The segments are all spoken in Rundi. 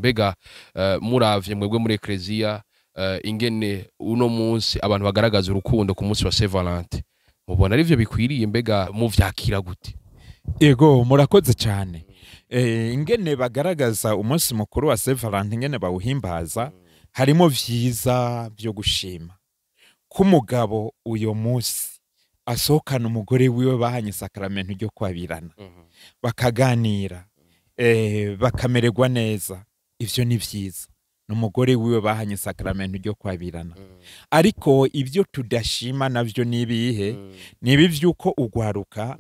Mbega muravye mwebwe muri Ecclesia, ingene uno munsi abantu bagaragaza urukundo ku munsi wa Saint Valentin, mubona arivyo bikwiriye? Mbega muvyakira gute? Ego, murakoze cyane. Ingene bagaragaza umunsi mukuru wa Saint Valentin, ingene bawuhimbaza, harimo vyiza byo gushima. K'umugabo uyo munsi asohokana umugore wiwe bahanye isakaramentu ryo kwabirana, bakaganira, bakamererwa neza, ivyo ni vyiza. N'umugore wiwe bahanye isakaramentu ryo kwabirana. Ariko ibyo tudashima navyo ni ibihe? Ni ibi vy'uko ugwaruka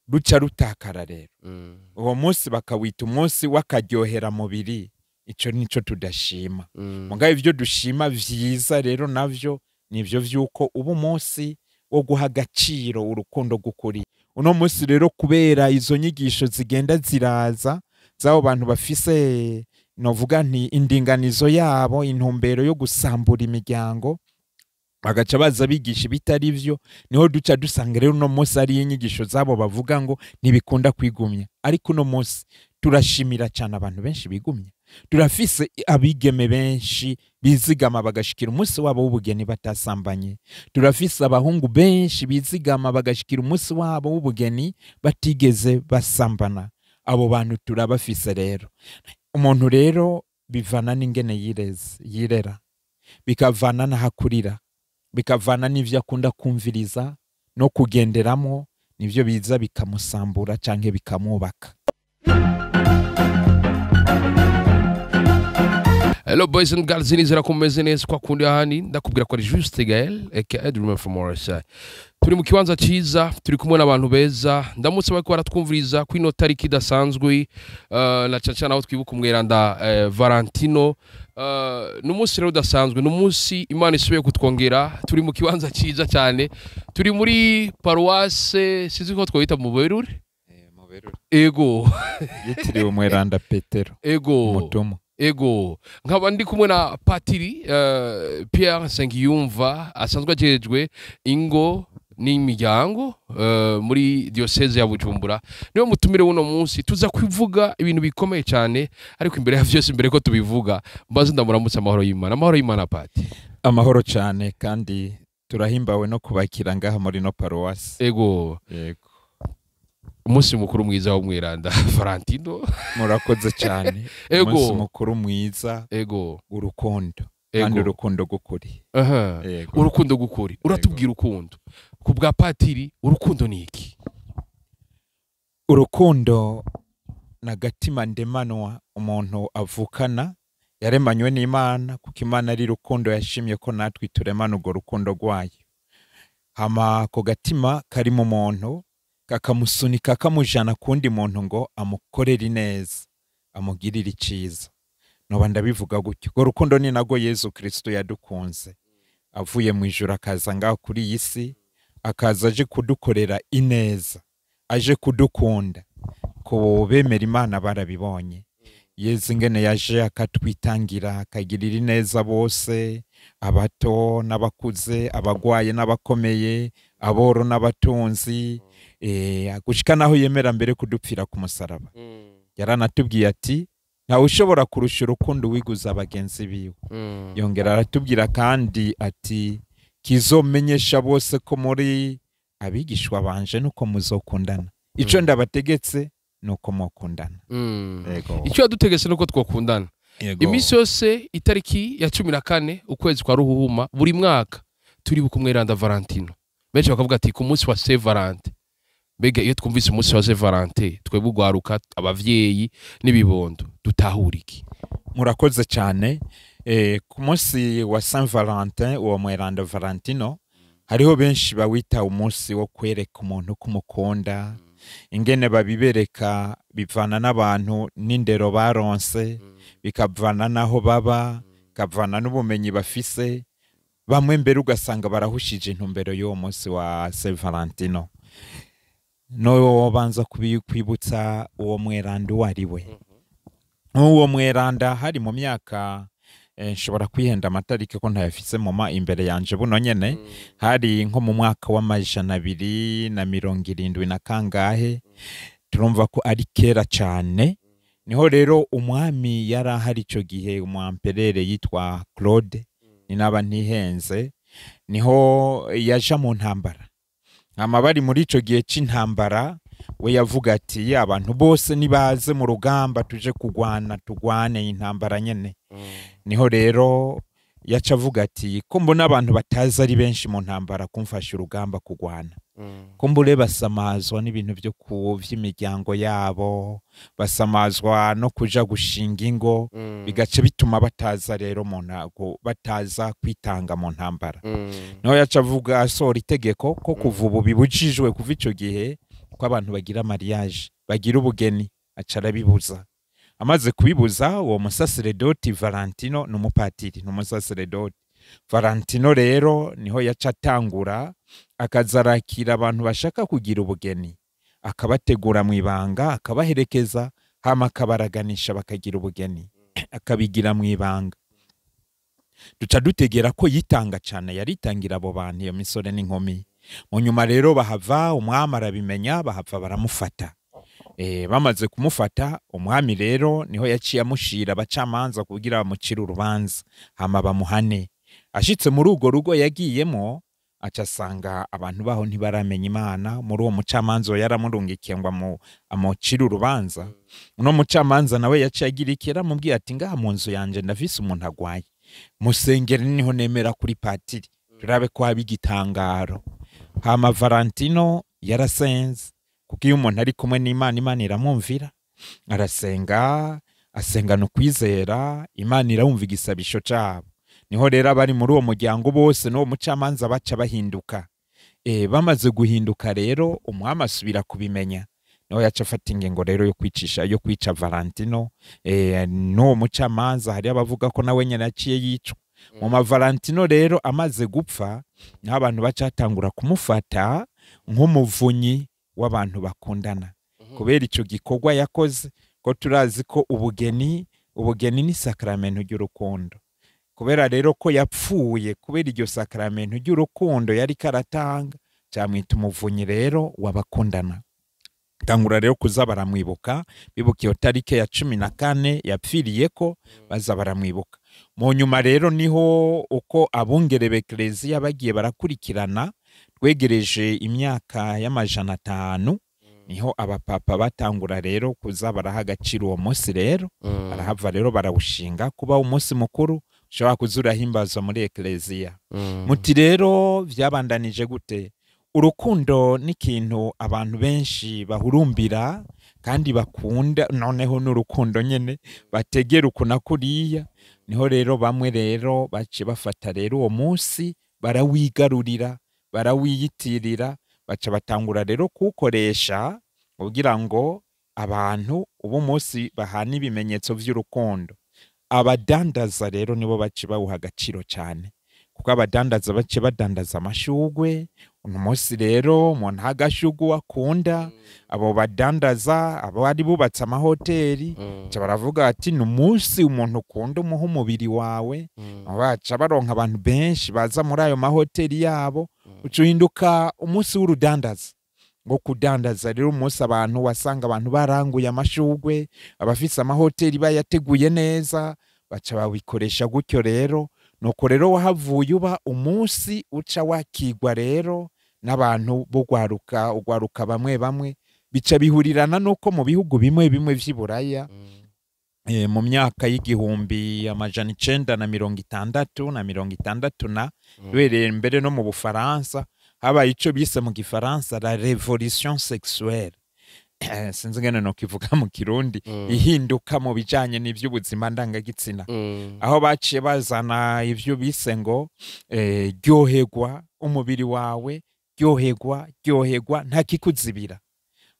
ruca rutakara rero. Uwo munsi bakawita umunsi w'akaryohera mubiri, ico nico tudashima. Mugabo ivyo dushima vyiza rero navyo nivyo vy'uko uba umunsi wo guha agaciro urukundo rw'ukuri. Uno munsi rero, kubera izo nyigisho zigenda ziraza z'abo bantu bafise, novuga nti, indinganizo yabo, intumbero yo gusambura imiryango, bagaca baza bigisha ibitari vyo, niho duca dusanga rero uno munsi ari inyigisho zabo bavuga ngo ntibikunda kwigumya. Ariko uno munsi turashimira cyane abantu benshi bigumya. Turafise abigeme benshi bizigama bagashikira umunsi wabo w'ubugeni batasambanye. Turafise abahungu benshi bizigama bagashikira umunsi wabo w'ubugeni batigeze basambana. Abo bantu turabafise rero. Umuntu rero bivana n'ingene yireze, yirera, bikavana n'ahakurira, bikavana n'ivyo akunda kumviriza no kugenderamo, nivyo biza bikamusambura canke bikamwubaka. Hello boys and girls, nizera ko mumeze neza kwa kundi. Ahandi ndakubwira ko ari Juste Gael aka Dreamer from RSI. Turi mu kibanza ciza, turi kumwe n'abantu beza. Ndamutse bariko baratwumviriza kwino tariki idasanzwe, na cane cane aho twibuka umweranda Valentino. N'umunsi rero udasanzwe, n'umunsi Imana isubiye kutwongera. Turi mu kibanza ciza cyane, turi muri paroisse, sinzi ko twita mu Berure. Ego. Yitiriwe umweranda Petero umutumwa. Ego, nkaba ndi kumwe na Patiri Pierre Nsengiyumva, asanzwe ajejwe ingo n'imiryango muri diocese ya Bujumbura. Niwe mutumire w'uno munsi. Tuza kuvuga ibintu bikomeye cyane, ariko imbere ya vyose, imbere ko tubivuga, mbaze ndamuramutse. Amahoro y'Imana, amahoro y'Imana, Pati. Amahoro cyane, kandi turahimbawe no kubakira ngaha muri no paruwasi. Yego. Umunsi mukuru mwiza w'umweranda Valentino. Murakoze cyane. Umunsi mukuru mwiza, urukundo, kandi urukundo rw'ukuri. Yego. Urukundo gukuri. Uratubwira urukundo ku bwa patiri, urukundo ni iki? Urukundo ni agatima ndemanwa umuntu avukana, yaremanywe n'Imana, kuko Imana ari rukundo, yashimye ko natwe turemana urwo rukundo rwayo. Hama ako gatima kari mu muntu kakamusunika, kamujana kundi muntu ngo amukorere ineza, amugirire iciza. Noba ndabivuga gutyo. Urwo rukundo ni narwo Yezu Kristo yadukunze, avuye mu ijuru akaza ngaho kuri iyi si, akaza aje kudukorera ineza, aje kudukunda. Ku bemera Imana barabibonye Yezu ingene yaje akatwitangira, akagirira ineza bose, abato n'abakuze, abagwaye n'abakomeye, aboro n'abatunzi, gushika naho yemera mbere kudupfira ku musaraba. Yaranatubwiye ati: "Ntawe ushobora kurusha urukundo wiguza bagenzi biwe." Yongera aratubwira kandi ati: "Kizomenyesha bose ko muri abigishwa banje nuko muzokundana. Ico ndabategetse nuko mukundana." Yego. Icyo yadutegetse nuko twakundana. Yego. Iminsi yose itariki ya 14 ukwezi kwa Ruhuhuma buri mwaka turibuka umweranda Valentino. Benshi bakavuga ati ku munsi wa Saint Valentin. Mbega iyo twumvise umunsi wa Saint Valentin, twebwe ugwaruka, abavyeyi n'ibibondo, dutahura iki? Murakoze cyane. Ku munsi wa Saint Valentin, uwo mweranda Valentino, hariho benshi bawita umunsi wo kwereka umuntu ko umukunda. Ingene babibereka bivana n'abantu n'indero baronse, bikavana n'aho baba, bikavana n'ubumenyi bafise. Bamwe mbere ugasanga barahushije intumbero y'uwo munsi wa Saint Valentino. No banza kwibutsa uwo mweranda uwo ari we. Uwo mweranda hari mu myaka, nshobora kwihenda amatariki ko ntayafise moma imbere yanje buno nyene, hari nko mu mwaka w'270 na kangahe. Turumva ko ari kera cane. Niho rero umwami yari ahari ico gihe, umwamperere yitwa Claude, ni naba ntihenze, niho yaja mu ntambara. Hama bari muri ico gihe c'intambara, we yavuga ati abantu bose nibaze mu rugamba tuje kugwana, tugwane intambara nyene. Niho rero yaca avuga ati ko mbona abantu batazi ari benshi mu ntambara kumfasha urugamba kugwana, ko mbure basamazwa n'ibintu byo ku vy'imiryango yabo, basamazwa no kuja gushinga ingo, bigace bituma bataza rero mu ntago, bataza kwitanga mu ntambara. Niho yaca avuga asohora itegeko ko kuva ubu bibujijwe, kuva ico gihe ko abantu bagira mariage, bagira ubugeni, aca arabibuza. Amaze kubibuza, uwo musaseredoti Valentino, ni umupatiri, ni umusaseredoti Valentino rero, niho yaca atangura akazarakira abantu bashaka kugira ubugeni, akabategura mu ibanga, akabaherekeza, hama akabaraganisha bakagira ubugeni, akabigira mu ibanga. Duca dutegera ko yitanga cyane, yaritangira abo bantu, iyo misore n'inkumi. Mu nyuma rero bahava umwami arabimenya, bahava baramufata. Bamaze kumufata, umwami rero niho yaciye amushira abacamanza kugira bamucire urubanza, hama bamuhane. Ashitse muri urwo rugo yagiyemo, aca asanga abantu baho ntibaramenya Imana. Muri uwo mucamanza yaramurungikiye ngo amucire urubanza, uno mucamanza nawe yaciye agira iki, yaramubwiye ati ngaha mu nzu yanje ndafise umuntu agwaye, musengere niho nemera kuri patiri, turabe ko haba igitangaro. Hama Valentino yarasenze, kuko iyo umuntu ari kumwe n'Imana, Imana iramwumvira. Arasenga, asengana ukwizera, Imana irumva igisabisho cabo. Niho rero abari muri uwo muryango bose n'uwo mucamanza baca bahinduka. Bamaze guhinduka rero, umwami asubira kubimenya. Niho yaca afata ingingo rero yo kwicisha, yo kwica Valentino. N'uwo mucamanza hari abavuga ko nawe nyene yaciye yicwa. Mu ma Valentino rero amaze gupfa, niho abantu bacatangura kumufata nk'umuvunyi w'abantu bakundana, kubera ico gikorwa yakoze. Ko turazi ko ubugeni ni sakramento ry'urukundo. Kubera rero ko yapfuye kubera iryo sakramento ry'urukundo yari karatanga, camwita umuvunyi rero w'abakundana. Tangura rero kuza baramwibuka, bibuka iyo tarike ya 14 yapfiriyeko, baza baramwibuka. Mu nyuma rero niho uko abungere b'Eklezia bagiye barakurikirana, twegereje imyaka y'500, niho abapapa batangura rero kuza baraha agaciro uwo munsi rero, barahava rero barawushinga kuba umunsi mukuru ushobora kuza urahimbazwa muri Eklezia. Muti rero vyabandanije gute? Urukundo ni ikintu abantu benshi bahurumbira kandi bakunda, noneho n'urukundo nyene bategera uku na kuriya. Niho rero bamwe rero bace bafata rero uwo munsi barawigarurira, barawiyitirira, baca batangura rero kuwukoresha kugira ngo abantu ubu munsi bahana ibimenyetso vy'urukundo. Abadandaza rero nibo bace bawuha agaciro cyane, kuko abadandaza bace badandaza amashugwe. Uno munsi rero umuntu agashugwe akunda, abo badandaza abo ari bubatse amahoteli, baca baravuga ati ni umunsi umuntu ukunda umuha umubiri wawe. Baca baronka abantu benshi baza muri ayo mahoteli yabo, uca uhinduka umunsi w'urudandaza. Ngo kudandaza rero umunsi abantu wasanga abantu baranguye amashugwe, abafise amahoteli bayateguye neza, baca babikoresha gutyo rero. Nuko rero wahavuye uba umunsi uca wakigwa rero n'abantu bugwaruka, ugwaruka bamwe bamwe, bica bihurirana nuko mu bihugu bimwe bimwe vy'iburaya, mu myaka y'1960 na 60 na duhereye mbere no mu Bufaransa, habaye ico bise mu Gifaransa la révolution sexuelle. Sinzi ngene no kivuga mu Kirundi, ihinduka mu bijanye n'ivy'ubuzima ndangagitsina, aho baciye bazana ivyo bise ngo ryoherwa umubiri wawe, ryoherwa, ryoherwa nta kikuzibira.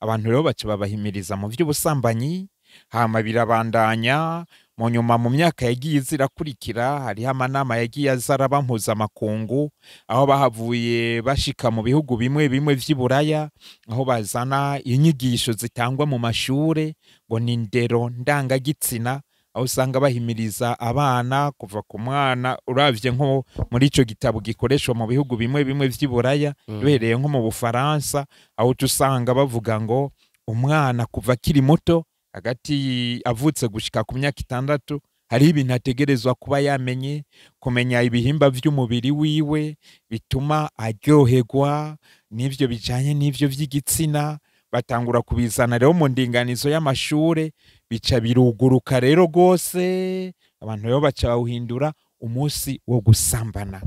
Abantu rero baca babahimiriza mu vy'ubusambanyi, hama birabandanya. Mu nyuma mu myaka yagiye izirakurikira, hariho amanama yagiye azaraba mpuzamakungu, aho bahavuye bashika mu bihugu bimwe bimwe vy'iburaya, aho bazana inyigisho zitangwa mu mashure ngo ni ndero ndangagitsina, aho usanga bahimiriza abana kuva ku mwana. Uravye nko muri ico gitabo gikoreshwa mu bihugu bimwe bimwe vy'iburaya, duhereye nko mu Bufaransa, aho usanga bavuga ngo umwana kuva akiri muto Hagati avutse gushika ku myaka 6 hari ibintu ategerezwa kuba yamenye, kumenya ibihimba vy'umubiri wiwe bituma aryoherwa n'ivyo bijanye n'ivyo vy'igitsina. Batangura kubizana rero mu ndinganizo y'amashure, bica biruguruka rero gose, abantu rero baca bawuhindura umunsi wo gusambana,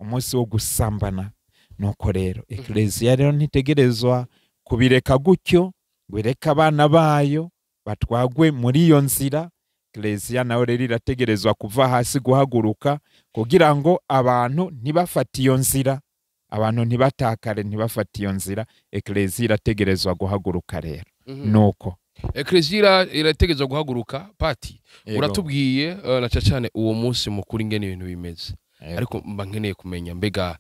umunsi wo gusambana. Nuko rero Eklezia rero ntitegerezwa kubireka gutyo ngo ireke abana bayo batwagwe muri iyo nzira. Eklezia nayo rero irategerezwa kuva hasi guhaguruka kugira ngo abantu ntibafate iyo nzira, abantu ntibatakare, ntibafate iyo nzira. Eklezia irategerezwa guhaguruka rero. Nuko Eklezia irategerezwa guhaguruka. Pati, uratubwiye na cyane uwo munsi mukuru ingene ibintu bimeze, ariko mba nkeneye kumenya mbega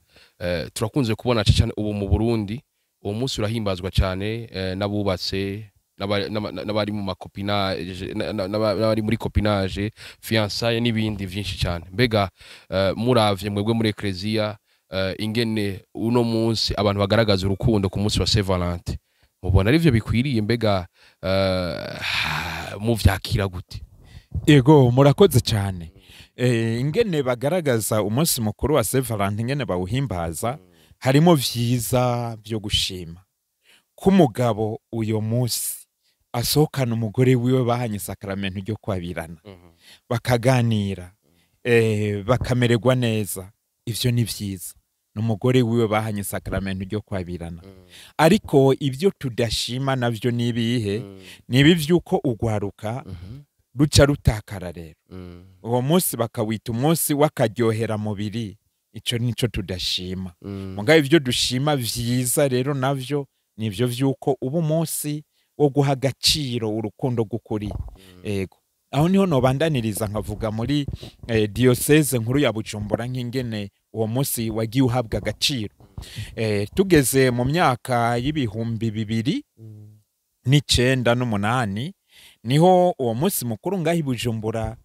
turakunze kubona cyane ubu mu Burundi uwo munsi urahimbazwa cyane n'abubatse, n'abari mu makopinage, n'abari muri copinage, fiançailles n'ibindi vyinshi cyane. Mbega muravye mwebwe muri Eklezia ingene uno munsi abantu bagaragaza urukundo ku munsi wa Saint Valentin, mubona ari byo bikwiriye? Mbega muvyakira gute? Ego, murakoze cyane. Ingene bagaragaza umunsi mukuru wa Saint Valentin, ingene bawuhimbaza, harimo vyiza byo gushima. Ku mugabo uyo munsi asohokana umugore wiwe bahanye sakramento ryo kwabirana, bakaganira, bakamererwa neza, ivyo ni vyiza. N'umugore wiwe bahanye sakramento ryo kwabirana. Ariko ibyo tudashima navyo nibihe? Nibi vyuko ugwaruka ruca rutakara rero, uwo munsi bakawita umunsi w'akaryohera mubiri. Ico nico tudashima. Mugabo ivyo dushima vyiza rero navyo nivyo vyuko uba umunsi wo guha agaciro urukundo rw'ukuri. Ego, aho niho nobandaniriza nkavuga muri diocese nkuru ya Bujumbura nk'ingene uwo munsi wagiye uhabwa agaciro. Tugeze mu myaka y'2009 n'umunani, niho uwo munsi mukuru ngaho i Bujumbura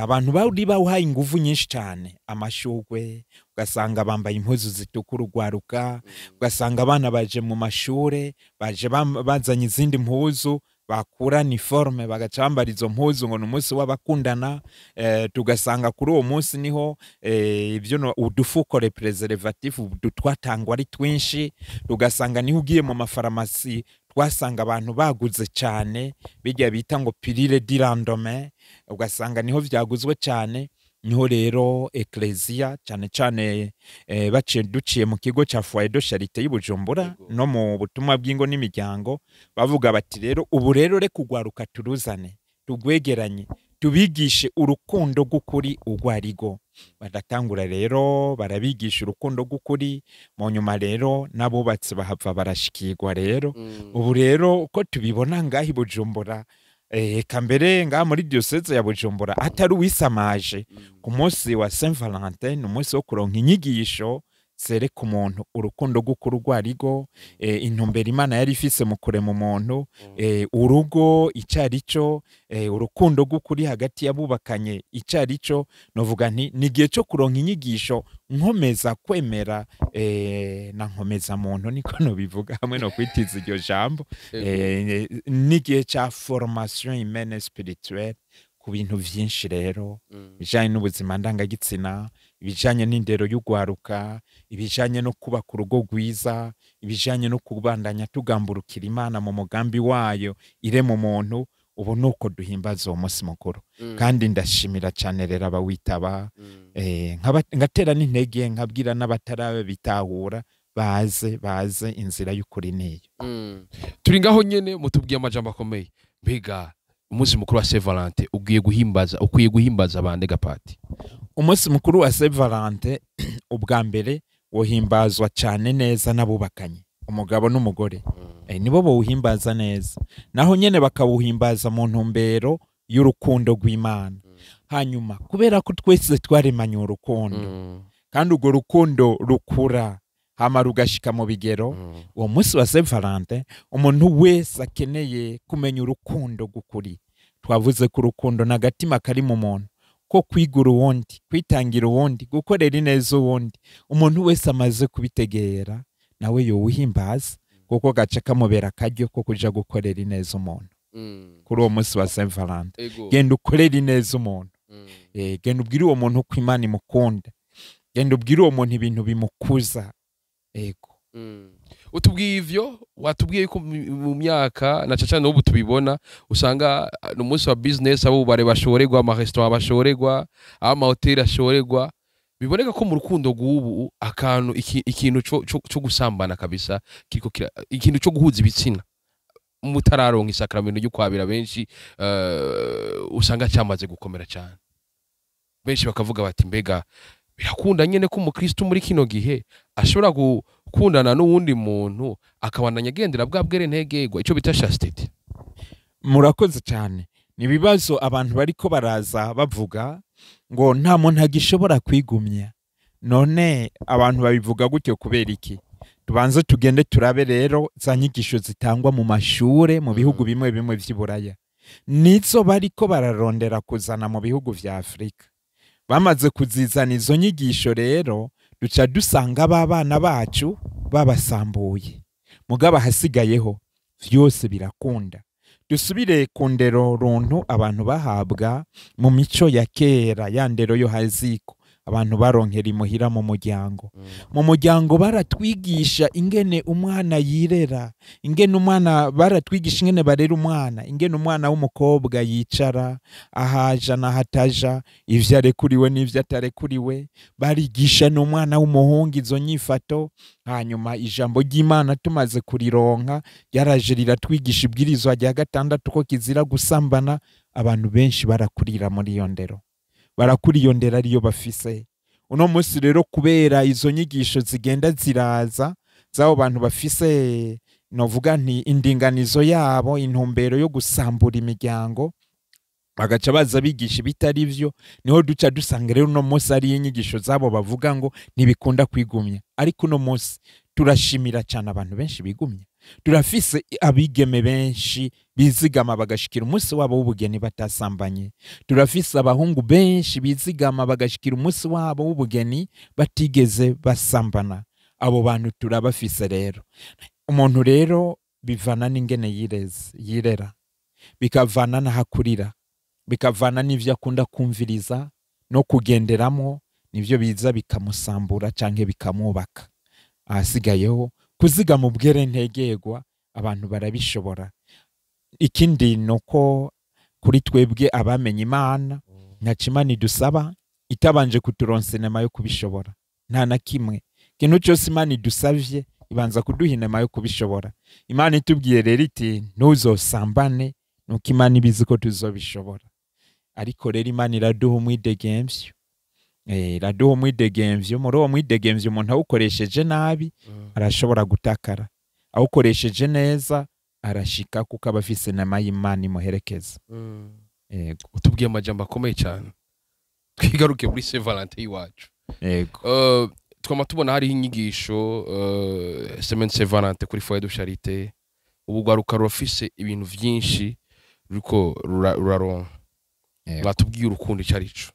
abantu bari bawuhaye inguvu nyinshi cyane. Amashugwe, ugasanga bambaye impuzu zitukura ugwaruka, ugasanga abana baje mu mashure baje bazanye izindi mpuzu, bakura uniforme bagaca bambara izo mpuzu ngo ni umunsi w'abakundana. Tugasanga kuri uwo munsi niho ibyo udufuko préservatifs twatangwa ari twinshi. Tugasanga niho ugiye mu mafarumasi twasanga abantu baguze cyane bijya bita ngo pilule du lendemain, ugasanga niho vyaguzwe cyane. Niho rero Eklezia cyane cyane baciye duciye mu kigo ca Foyer de Charité y'Ibujumbura no mu butumwa bw'ingo n'imiryango, bavuga bati rero ubu rero reka ugwaruka turuzane, tugwegeranye, tubigishe urukundo rw'ukuri urwarigo. Badatangura rero barabigisha urukundo rw'ukuri. Mu nyuma rero n'abubatsi bahava barashikirwa. Rero ubu rero uko tubibona ngaho i Bujumbura, eka mbere ngaha muri diocese ya Bujumbura, atari uwisamaje, ku munsi wa Saint Valentin ni umunsi wo kuronka inyigisho zereka umuntu urukundo rw'ukuri urwarigo, intumbero Imana yari ifise mu kurema umuntu, urugo icarico, urukundo rw'ukuri hagati y'abubakanye icarico. Novuga nti ni igihe cyo kuronka inyigisho nkomeza kwemera na nkomeza muntu, niko nobivuga hamwe no kwitiza iryo jambo. N'igihe ca formation humaine spirituelle ku bintu vyinshi rero, bijanye n'ubuzima ndangagitsina, ibijanye n'indero y'ugwaruka, ibijanye no kubaka urugo rwiza, ibijanye no kubandanya tugamburukira Imana mu mugambi wayo irema umuntu. Ubu nuko duhimbaza uwo munsi mukuru, kandi ndashimira cyane rero abawitaba, ngatera n'intege, nkabwira n'abatarabitahura baze, baze, inzira y'ukuri niyo. Turi ngaho nyene mutubwiye amajambo akomeye. Mbega umunsi mukuru wa Saint Valentin ugiye guhimbaza, ukwiye guhimbaza bande gapati? Umunsi mukuru wa Saint Valentin ubwa mbere wohimbazwa cyane neza n'abubakanye, umugabo n'umugore. Nibo bawuhimbaza neza, naho nyene bakawuhimbaza mu ntumbero y'urukundo rw'Imana. Hanyuma kubera ko twese twaremanye urukundo, kandi urwo rukundo rukura hama rugashika mu bigero, uwo munsi wa Saint Valentin umuntu wese akeneye kumenya urukundo rw'ukuri. Twavuze ko urukundo n'agatima kari mu muntu ko kwigura uwundi, kwitangira uwundi, gukorera ineza uwundi. Umuntu wese amaze kubitegera nawe yowuhimbaza, kuko gaca kamubera akaryo ko kuja gukorera ineza umuntu. Kuri uwo munsi wa Saint Valentin, genda ukorere ineza umuntu. Genda ubwire uwo muntu ko Imana imukunda, genda ubwire uwo muntu ibintu bimukuza. Ego. Utubwiye ivyo, watubwiye ko mu myaka na caca n'ubu tubibona, usanga ni umunsi wa business, abo bare bashorerwa, ama restaurant bashorerwa, ama hôtel ashorerwa. Biboneka ko mu rukundo rw'ubu akantu ikintu co gusambana kabisa kiriko ikintu co guhuza ibitsina mutararonka isakramento ryo kwabira benshi, usanga cyamaze gukomera cyane. Benshi bakavuga bati: "Mbega birakunda nyene ko umukristo muri kino gihe ashobora gukundana n'uwundi muntu, akabandanya agendera bwa bwere ntegerwa, ico bita chastité?" Murakoze cyane. Ni ibibazo abantu bariko baraza bavuga ngo nta muntu agishobora kwigumya. None abantu babivuga gutyo kubera iki? Tubanze tugende turabe rero za nyigisho zitangwa mu mashure mu bihugu bimwe bimwe vy'i Buraya, nizo bariko bararondera kuzana mu bihugu vya Afurika. Bamaze kuzizana izo nyigisho rero, duca dusanga b'abana bacu babasambuye. Mugabo ahasigayeho vyose birakunda. Dusubire ku ndero runtu abantu bahabwa mu mico ya kera, ya ndero yo haziko abantu baronkera imuhira mu muryango. Mu muryango baratwigisha ingene umwana yirera, ingene umwana, baratwigisha ingene barera umwana, ingene umwana w'umukobwa yicara, ahaja n'ahataja, ivyo arekuriwe n'ivyo atarekuriwe. Barigisha n'umwana w'umuhungu izo nyifato. Hanyuma ijambo ry'Imana tumaze kurironka, ryaraje riratwigisha ibwirizwa rya gatandatu ko kizira gusambana. Abantu benshi barakurira muri iyo ndero, barakura iyo ndero ariyo bafise uno munsi. Rero kubera izo nyigisho zigenda ziraza z'abo bantu bafise, novuga nti indinganizo yabo, intumbero yo gusambura imiryango, bagaca baza bigisha ibitari vyo, niho duca dusanga rero uno munsi ari inyigisho zabo bavuga ngo ntibikunda kwigumya. Ariko uno munsi turashimira cyane abantu benshi bigumya. Turafise abigeme benshi bizigama bagashikira umunsi wabo w'ubugeni batasambanye. Turafise abahungu benshi bizigama bagashikira umunsi wabo w'ubugeni batigeze basambana. Abo bantu turabafise. Rero umuntu rero bivana n'ingene yireze, yirera, bikavana n'ahakurira, bikavana n'ivyo akunda kumviriza no kugenderamo, nivyo biza bikamusambura canke bikamwubaka. Ahasigayeho kuzigama ubwere ntegerwa, abantu barabishobora. Ikindi ni uko kuri twebwe abamenye Imana, ntaco Imana idusaba itabanje kuturonsa inema yo kubishobora. Nta na kimwe, ikintu cyose Imana idusavye ibanza kuduha inema yo kubishobora. Imana itubwiye rero iti: "Ntuzosambane", nuko Imana ibizi ko tuzobishobora. Ariko rero Imana iraduha umwidegemvyo. Iraduha umwidegemvyo. Muri uwo mwidegemvyo, umuntu awukoresheje nabi arashobora gutakara, awukoresheje neza arashika, kuko aba afise inema y'Imana imuherekeza. Yego. Utubwiye amajambo akomeye cyane. Twigaruke muri Saint Valentin y'iwacu. Yego. Twama tubona hariho inyigisho, semaine Saint Valentin kuri foyer de charité. Ubu rwaruka rurafise ibintu vyinshi ruriko ruraronka. Mwatubwiye urukundo ico arico,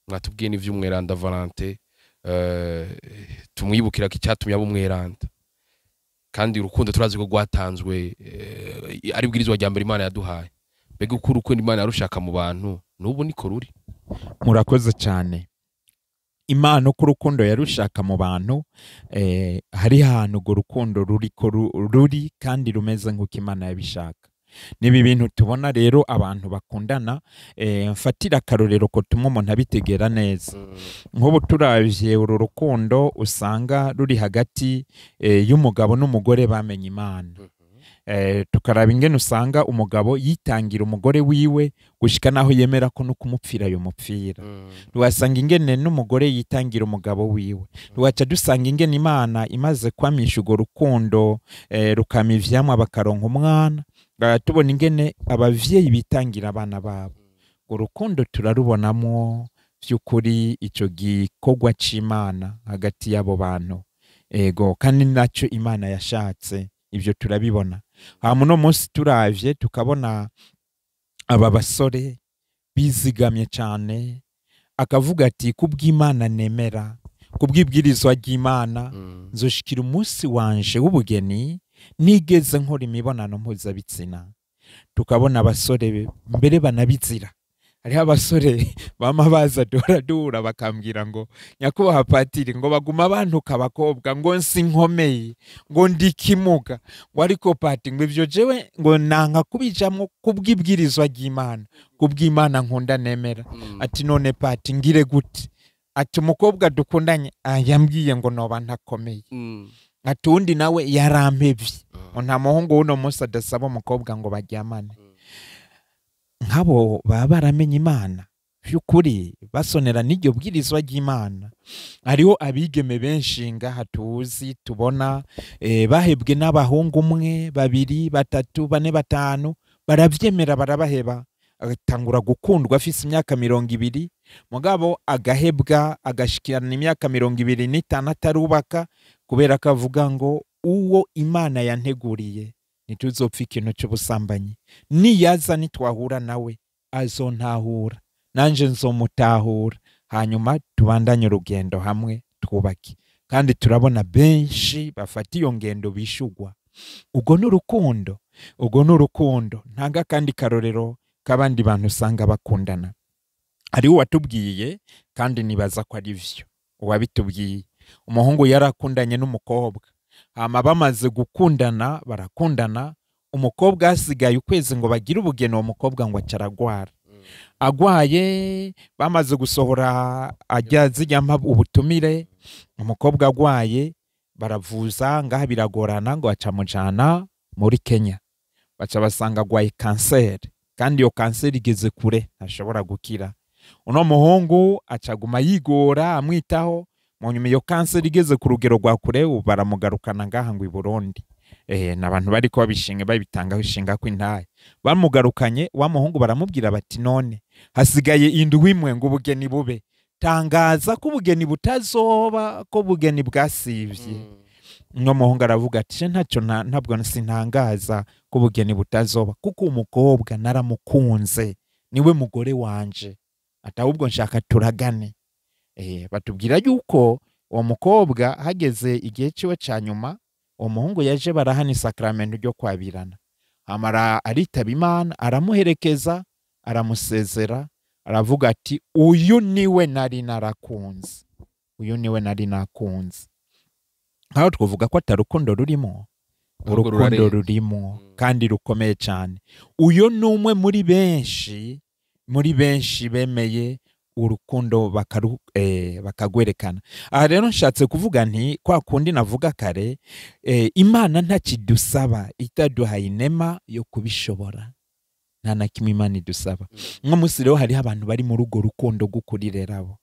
mwatubwiye n'ivy'umweranda Valentin, tumwibukira ko icyatumye aba umweranda. Kandi urukundo turazi ko rwatanzwe, ari bwirizwa rya mbere Imana yaduhaye. Mbega uko urukundo Imana yarushaka mu bantu n'ubu niko ruri? Murakoze cyane. Imana uko urukundo yarushaka mu bantu, hari ahantu urwo rukundo ruriko ruri kandi rumeze nk'uko Imana yabishaka. Niba ibintu tubona rero abantu bakundana, mfatira akarorero ko tuma umuntu abitegera neza. Nk'ubu turavye uru rukundo usanga ruri hagati y'umugabo n'umugore bamenye Imana, tukaraba ingene usanga umugabo yitangira umugore wiwe gushika naho yemera ko no kumupfira yomupfira, tugasanga ingene n'umugore yitangira umugabo wiwe, tugaca dusanga ingene Imana imaze kwamisha urwo rukundo, rukama ivyamwa bakaronka umwana, tubona ingene abavyeyi bitangira abana babo. Urwo rukundo turarubonamwo vy'ukuri ico gikorwa c'Imana hagati y'abo bantu. Ego, kandi naco Imana yashatse, ivyo turabibona. Hama uno munsi turavye tukabona aba basore bizigamye cane, akavuga ati: "Kubw'Imana nemera, kubw'ibwirizwa ry'Imana, nzoshikira umunsi wanje w'ubugeni nigeze nkora imibonano mpuzabitsina." Tukabona abasore mbere banabizira. Hariho abasore bama baza duhora bakambwira ngo nyakubahwa patiri, ngo baguma bantuka abakobwa, ngo nsinkomeye, ngo ndikimuga, ngo ariko pati ngo ivyo jewe ngo nanka kubijamwo kubw'ibwirizwa ry'Imana, kubw'Imana nkunda nemera. Ati none pati ngire gute? Ati umukobwa dukundanye yambwiye ngo noba ntakomeye. Ati undi nawe yarampevye, ngo nta muhungu w'uno munsi adasaba umukobwa ngo baryamane. Nk'abo baba baramenye Imana by'ukuri, basonera n'iryo bwirizwa ry'Imana. Hariho abigeme benshi ngaha tuzi tubona bahebwe n'abahungu 1, 2, 3, 4, 5, baravyemera barabaheba, agatangura gukundwa afise imyaka 20, mugabo agahebwa agashikirana imyaka 25 atarubaka, kubera ko avuga ngo uwo Imana yanteguriye ntituzopfa ikintu cy'ubusambanyi, niyaza nitwahura nawe azontahura, nanje nzomutahura, hanyuma tubandanye urugendo hamwe twubake. Kandi turabona benshi bafata iyo ngendo bishugwa. Ubwo n'urukundo, ubwo n'urukundo. Ntanga kandi karorero k'abandi bantu usanga bakundana. Hariho uwatubwiye, kandi nibaza ko ari vyo uwabitubwiye, umuhungu yarakundanye n'umukobwa, hama bamaze gukundana barakundana, umukobwa asigaye ukwezi ngo bagire ubugeni, uwo mukobwa ngo acaragwara. Agwaye bamaze gusohora ajya zijya ubutumire, umukobwa agwaye baravuza ngaha biragorana, ngo acamujana muri Kenya, baca basanga agwaye kanseri, kandi iyo kanseri igeze kure ntashobora gukira. Uno muhungu acaguma yigora amwitaho, mu nyuma iyo kanseri igeze ku rugero rwa kure baramugarukana ngaha ngo i Burundi. N'abantu bariko babishinga babitanga ishinga ko intaye. Bamugarukanye wa muhungu baramubwira bati none hasigaye indwi imwe ngo ubugeni bube, tangaza ko ubugeni butazoba, ko ubugeni bwasivye. No muhungu aravuga ati ntacyo ntabwo sintangaza ko ubugeni butazoba, kuko umukobwa naramukunze, niwe mugore wanje, ati ahubwo nshaka turagane. Batubwira yuko uwo mukobwa hageze igihe ciwe ca nyuma, uwo muhungu yaje barahana isakramento ryo kwabirana, amara aritaba Imana, aramuherekeza, aramusezera, aravuga ati uyu niwe nari narakunze, uyu niwe nari nakunze. Nkaho twovuga ko atarukundo rurimo, urukundo rurimo kandi rukomeye cyane. Uyu ni umwe muri benshi bemeye urukundo bakagwerekana. Aha rero nshatse kuvuga nti kwa kundi navuga kare, Imana ntakidusaba itaduhaye inema yo kubishobora. Nta na kimwe Imana idusaba. Nko munsi rero hariho abantu bari mu rugo rukundo gukurire rabo.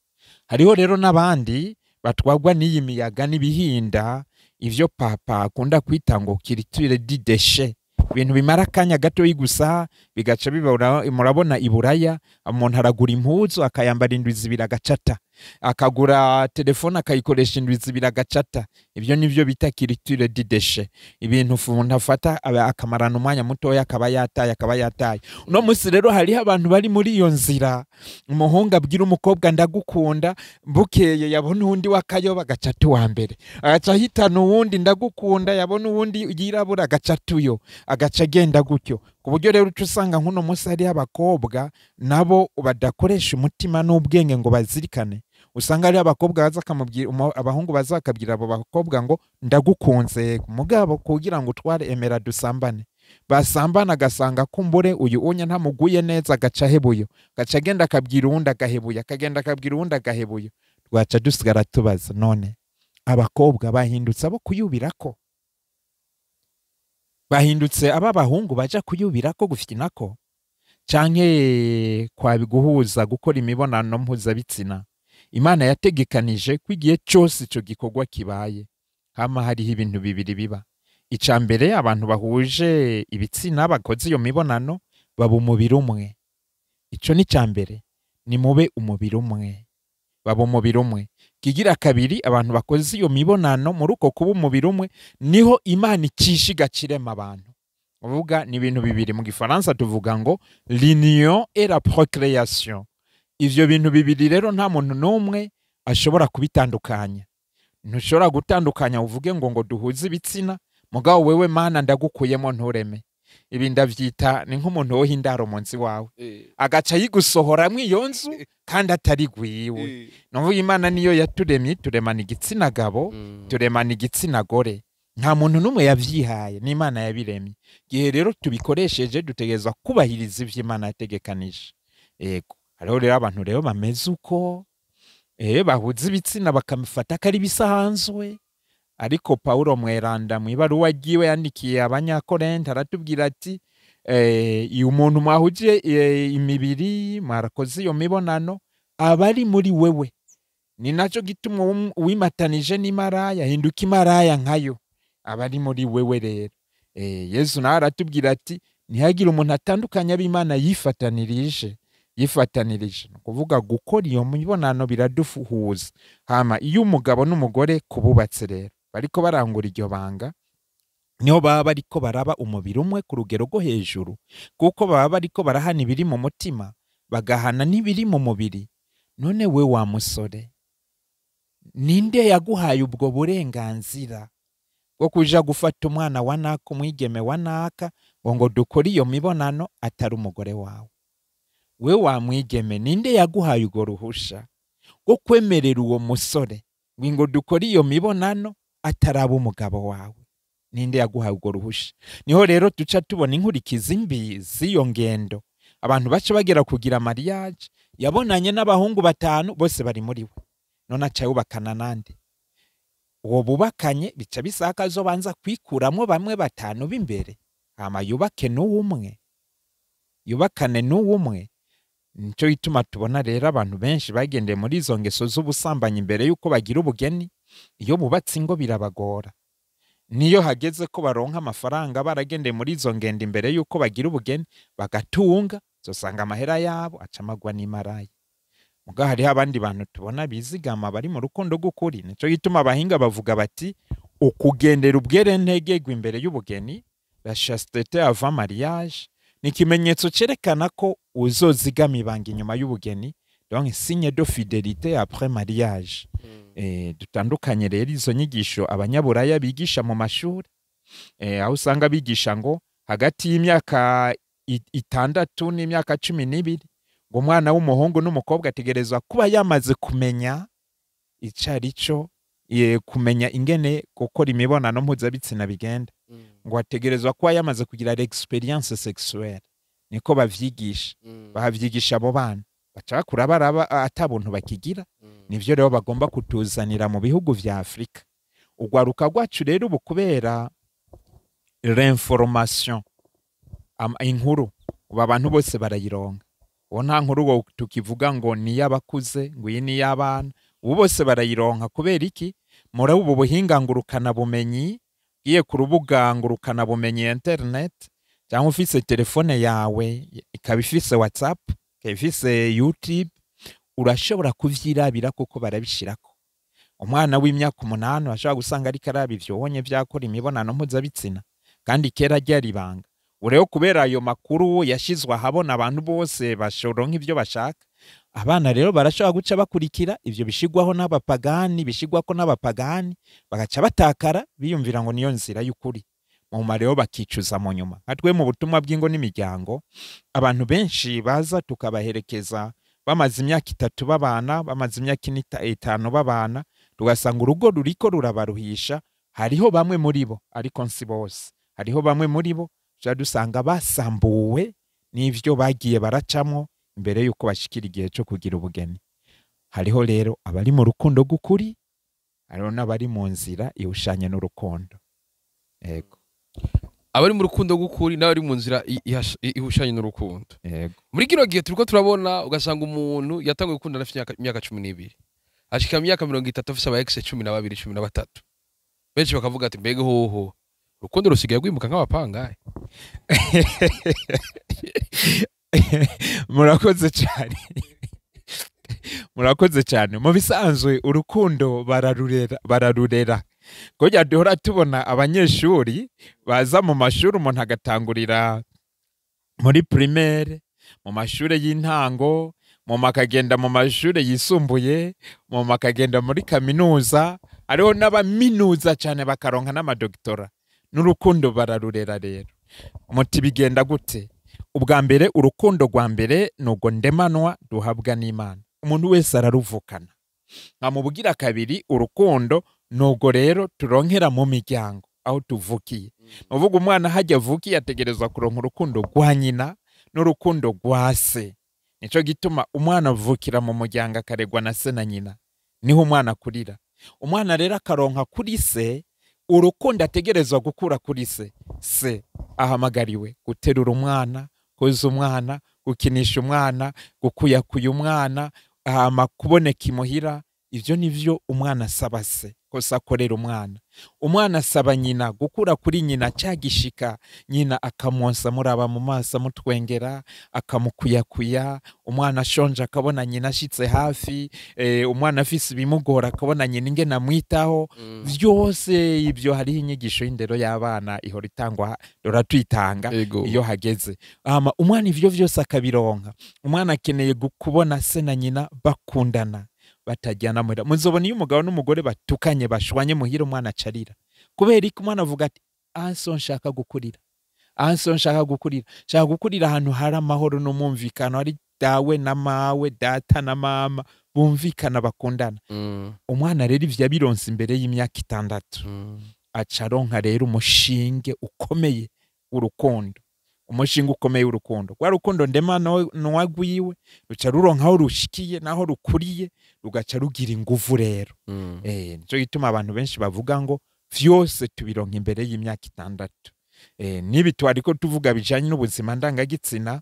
Hariho rero n'abandi batwagwa n'iyi miyaga n'ibihinda, ivyo papa akunda kwita ngo culture du déchet, ibintu bimara akanya gato gusa bigaca bibura. Murabona iburaya umuntu aragura impuzu akayambara indwi zibiri agacata, akagura telefone akayikoresha indwi zibiri agacata. Ibyo nivyo bita culture du déchet, ibintu umuntu afata akamarana umwanya mutoya akaba yataye, akaba yataye. Uno munsi rero hariho abantu bari muri iyo nzira, umuhungu abwira umukobwa ndagukunda, bukeye yabona uwundi wakayoba agacata uwa mbere, agaca ahitana uwundi ndagukunda, yabona uwundi yirabura agacata uyo, agaca agenda gutyo. Ku buryo rero uca usanga nk'uno munsi hariho abakobwa nabo badakoresha umutima n'ubwenge ngo bazirikane. Usanga hariho abakobwa baza akamubwira, abahungu baza bakabwira abo bakobwa ngo ndagukunze, mugabo kugira ngo utware emera dusambane. Basambana agasanga kumbure uyu unya ntamuguye neza, agaca ahebuyo, agaca agenda akabwira uwundi agahebuye, akagenda akabwira uwundi agahebuye. Twaca dusigara tubaza none abakobwa bahindutse abo kuyubirako, bahindutse aba bahungu baja kuyubirako gufitinako, canke kwabiguhuza gukora imibonano mpuzabitsina. Imana yategekanije ko igihe cyose ico gikorwa kibaye hama hariho ibintu bibiri biba. Ica mbere, abantu bahuje ibitsina bakoze iyo mibonano baba umubiri umwe. Ico ni ca mbere, ni mube umubiri umwe, baba umubiri umwe. Kigira kabiri, abantu bakoze iyo mibonano muri uko kuba umubiri umwe niho Imana icisha igacirema abantu. Uvuga ni ibintu bibiri, mu gifaransa tuvuga ngo l'union et la procréation. Ivyo bintu bibiri rero nta muntu n'umwe ashobora kubitandukanya. Ntushobora gutandukanya uvuge ngo duhuze ibitsina, mugabo wewe Mana ndagukuyemo ntureme. Ibi ndavyita ni nk'umuntu woha indaro mu nzu iwawe, agaca yigusohoramwo iyo nzu kandi atari gwiwe. Nuvuga Imana niyo yaturemye, turemana igitsina gabo, turemana igitsina gore, nta muntu n'umwe yavyihaye, ni Imana yabiremye. Gihe rero tubikoresheje dutegerezwa kubahiriza ivyo Imana yategekanije. Yego, hariho rero abantu rero bameze uko, bahuza ibitsina bakamufata ko ari bisanzwe. Ariko Paulo mweranda mu ibaruwa ryiwe yandikiye Abanyakorinte aratubwira ati iyo umuntu mwahuje imibiri, mwarakoze iyo mibonano, aba ari muri wewe. Ni naco gituma uwimatanije n'imaraya ahinduka imaraya nkayo, aba ari muri wewe rero. Yesu nawe aratubwira ati ntihagire umuntu atandukanya ab'Imana yifatanirije. Ni ukuvuga gukora iyo mibonano biradufuhuza. Hama iyo umugabo n'umugore kububatse rero bariko barangura iryo banga, niho baba bariko baraba umubiri umwe ku rugero rwo hejuru, kuko baba bariko barahana ibiri mu mutima bagahana n'ibiri mu mubiri. None we wa musore, ninde yaguhaye ubwo burenganzira bwo kuja gufata umwana wa naka, umwigeme wa naka, ngo dukore iyo mibonano atari umugore wawe? We wa mwigeme, ninde yaguhaye ubwo ruhusha bwo kwemerera uwo musore ngo dukore iyo mibonano ataraba umugabo wawe? Ninde yaguhaye ubwo ruhusha? Niho rero duca tubona inkurikizi mbi z'iyo ngendo. Abantu baca bagera kugira mariage, yabonanye n'abahungu 5 bose bari muri we, none aca yubakana nande? Uwo bubakanye bica bisaka zo banza kwikuramwo bamwe 5 b'imbere, hama yubake n'uwumwe, yubakane n'uwumwe. Nico gituma tubona rero abantu benshi bagendeye muri izo ngeso z'ubusambanyi imbere yuko bagira ubugeni. Iyo bubatse ingo birabagora, niyo hageze ko baronka amafaranga baragendeye muri izo ngendo imbere yuko bagira ubugeni bagatunga, zosanga amahera yabo acamagwa n'imaraya. Muga hariho abandi bantu tubona bizigama bari mu rukundo rw'ukuri. Nico gituma abahinga bavuga bati ukugendera ubwerentegegwa imbere y'ubugeni, la chasteté avant mariage, ni ikimenyetso cerekana ko uzozigama ibanga inyuma y'ubugeni, donc signe de fidélité après mariage. Dutandukanye rero izo nyigisho abanyaburaya bigisha mu mashuri, aho usanga bigisha ngo hagati y'imyaka 6 n'imyaka 12 ngo umwana w'umuhungu n'umukobwa ategerezwa kuba yamaze kumenya icarico, kumenya ingene gukora imibonano mpuzabitsina bigenda, ngo ategerezwa kuba yamaze kugira l'expérience sexuelle. Niko bavyigisha, bahavyigisha abo bana baca bakura baraba atabuntu bakigira. Nivyo rero bagomba kutuzanira mu bihugu vya Afrika. Ugwaruka rwacu rero ubu kubera l'information, inkuru ubu abantu bose barayironka. Ubu nta nkuru wo tukivuga ngo ni y'abakuze, ngo iyi ni y'abana, ubu bose barayironka. Kubera iki? Muri ubu buhinga ngurukana bumenyi, ugiye ku rubuga ngurukana bumenyi internet, cyangwa ufise telefone yawe ikaba ifise WhatsApp, ikaba ifise YouTube, urashobora kuvyirabira kuko barabishirako. Umwana w'imyaka 8 ashobora gusanga ariko araba ivyo wonye vyakora imibonano mpuzabitsina, kandi kera ryari ibanga. Ureo kubera ayo makuru yashizwe ahabona abantu bose bashoronka ivyo bashaka, abana rero barashobora guca bakurikira ivyo bishigwaho n'abapagani, bishigwako n'abapagani, bagaca batakara biyumvira ngo niyo nzira y'ukuri. Mu mareo bakicuza mu nyuma. Nka twe mu butumwa bw'ingo n'imiryango, abantu benshi baza tukabaherekeza bamaze imyaka 3 babana, bamaze imyaka 5 babana, tugasanga urugo ruriko rurabaruhisha. Hariho bamwe muri bo, ariko nsi bose, hariho bamwe muri bo dusanga basambuwe n'ivyo bagiye baracamwo imbere yuko bashikira igihe cyo kugira ubugeni. Hariho rero abari mu rukundo rw'ukuri, hariho n'abari mu nzira ihushanye n'urukundo. Yego, abari mu rukundo rw'ukuri n'abari mu nzira ihushanye n'urukundo. Yego. Muri kino gihe turiko turabona ugasanga umuntu yatanguye gukundana afite imyaka 12, ashika mu myaka 30 afise aba ex 12, 13. Benshi bakavuga ati mbega hoho urukundo rusigaye rwimuka nk'abapangaye. Murakoze cyane. Murakoze cyane. Mu bisanzwe urukundo bararurera, bararurera. Kujya duhora tubona abanyeshuri baza mu mashuri, umuntu agatangurira muri primaire, mu mashuri y'intango, mu makagenda mu mashuri yisumbuye, mu makagenda muri kaminuza, hariho n'abaminuza cyane bakaronka n'amadoktora. N'urukundo bararurera rero. Muti bigenda gute? Ubwa mbere, urukundo rwa mbere nugo ndemanwa duhabwa n'Imana, umuntu wese araruvukana. Nka mu bugira kabiri, urukundo nugo rero turonkera mu miryango aho tuvukiye. Nuvuga umwana hajya avukiye ategerezwa kuronka urukundo rwa nyina n'urukundo rwa se. Nico gituma umwana avukira mu muryango akaregwa na se na nyina, niho umwana akurira. Umwana rero akaronka kuri se urukundo ategerezwa gukura kuri se. Se ahamagariwe guterura umwana, koza umwana, gukinisha umwana, gukuyakuya umwana, hama kuboneka imuhira. Ivyo nivyo umwana asaba se, kosa akorera umwana. Umwana asaba nyina, gukura kuri nyina cyagishika, nyina akamwonsa muraba mu maso amutwengera, akamukuyakuya. Umwana ashonje akabona nyina ashitse hafi, umwana afise ibimugora akabona nyina ingene amwitaho. Vyose ibyo hariho inyigisho y'indero y'abana ihora itangwa, dora tuyitanga iyo hageze. Hama umwana ivyo vyose akabironka. Umwana akeneye kubona se na nyina bakundana, batajyana muhira. Muzobona iyo umugabo n'umugore batukanye bashwanye muhira, umwana acarira. Kubera iki? Umwana avuga ati aho nshaka gukurira, aho nshaka gukurira, nshaka gukurira ahantu hari amahoro n'umumvikano, hari dawe na mawe, data na mama bumvikana bakundana. Umwana rero ivyo yabironse imbere y'imyaka 6, acaronka rero umushinge ukomeye w'urukundo. Umushinga ukomeye w'urukundo, rwa rukundo ndemano nwagwiwe ruca ruronka aho rushikiye naho rukuriye, rugaca rugira inguvu rero. Nico gituma abantu benshi bavuga ngo vyose tubironka imbere y'imyaka 6. Nibi twariko tuvuga bijanye n'ubuzima ndangagitsina,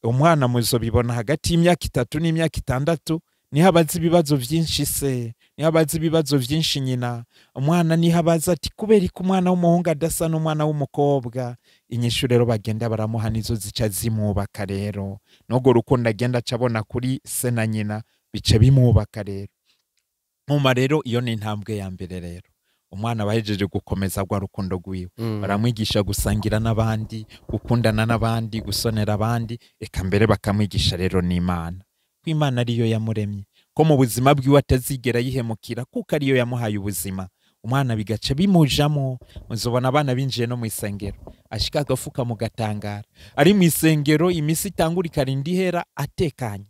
umwana muzobibona hagati y'imyaka 3 n'imyaka 6, niho abaza ibibazo vyinshi se, niho abaza ibibazo vyinshi nyina. Umwana niho abaza ati kubera ko umwana w'umuhungu adasa n'umwana w'umukobwa. Inyishu rero bagenda baramuha nizo zica zimubaka rero. N'urwo rukundo agenda acabona kuri se na nyina bica bimubaka rero. Nkuma rero iyo ni intambwe ya mbere rero. Umwana bahejeje gukomeza rwa rukundo rwiwe, baramwigisha gusangira n'abandi, gukundana n'abandi, gusonera abandi, eka mbere bakamwigisha rero n'Imana. Ko Imana ariyo yamuremye, ko mu buzima bwiwe atazigera yihemukira, kuko ariyo yamuhaye ubuzima. Umwana bigaca bimujamo. Muzobona abana binjiye no mu isengero, ashika agafuka mu gatangara, ari mu isengero imisi itangura ikarinda ihera atekanye.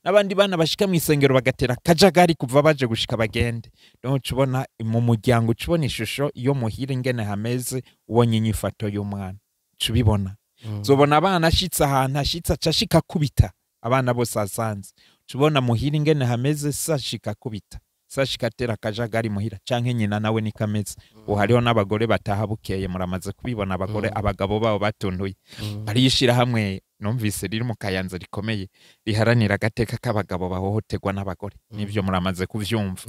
N'abandi bana bashika mu isengero bagatera kajagari kuva baje gushika bagende. Donc ubona mu muryango, ubona ishusho iyo muhira ingene hameze, ubonye inyifato y'umwana, cubibona. Zobona abana ashitse ahantu ashitse acashika kubita abana bose asanze. Tubona muhira ingene hameze, sashika kubita, sashika atera kajagari muhira, canke nyina nawe nikameze. Ubu hariho n'abagore bataha bukeye, muramaze kubibona abagore abagabo babo batuntuye. Hari ishirahamwe numvise riri mu Kayanza rikomeye riharanira agateka k'abagabo bahohoterwa n'abagore, nivyo muramaze kuvyumva.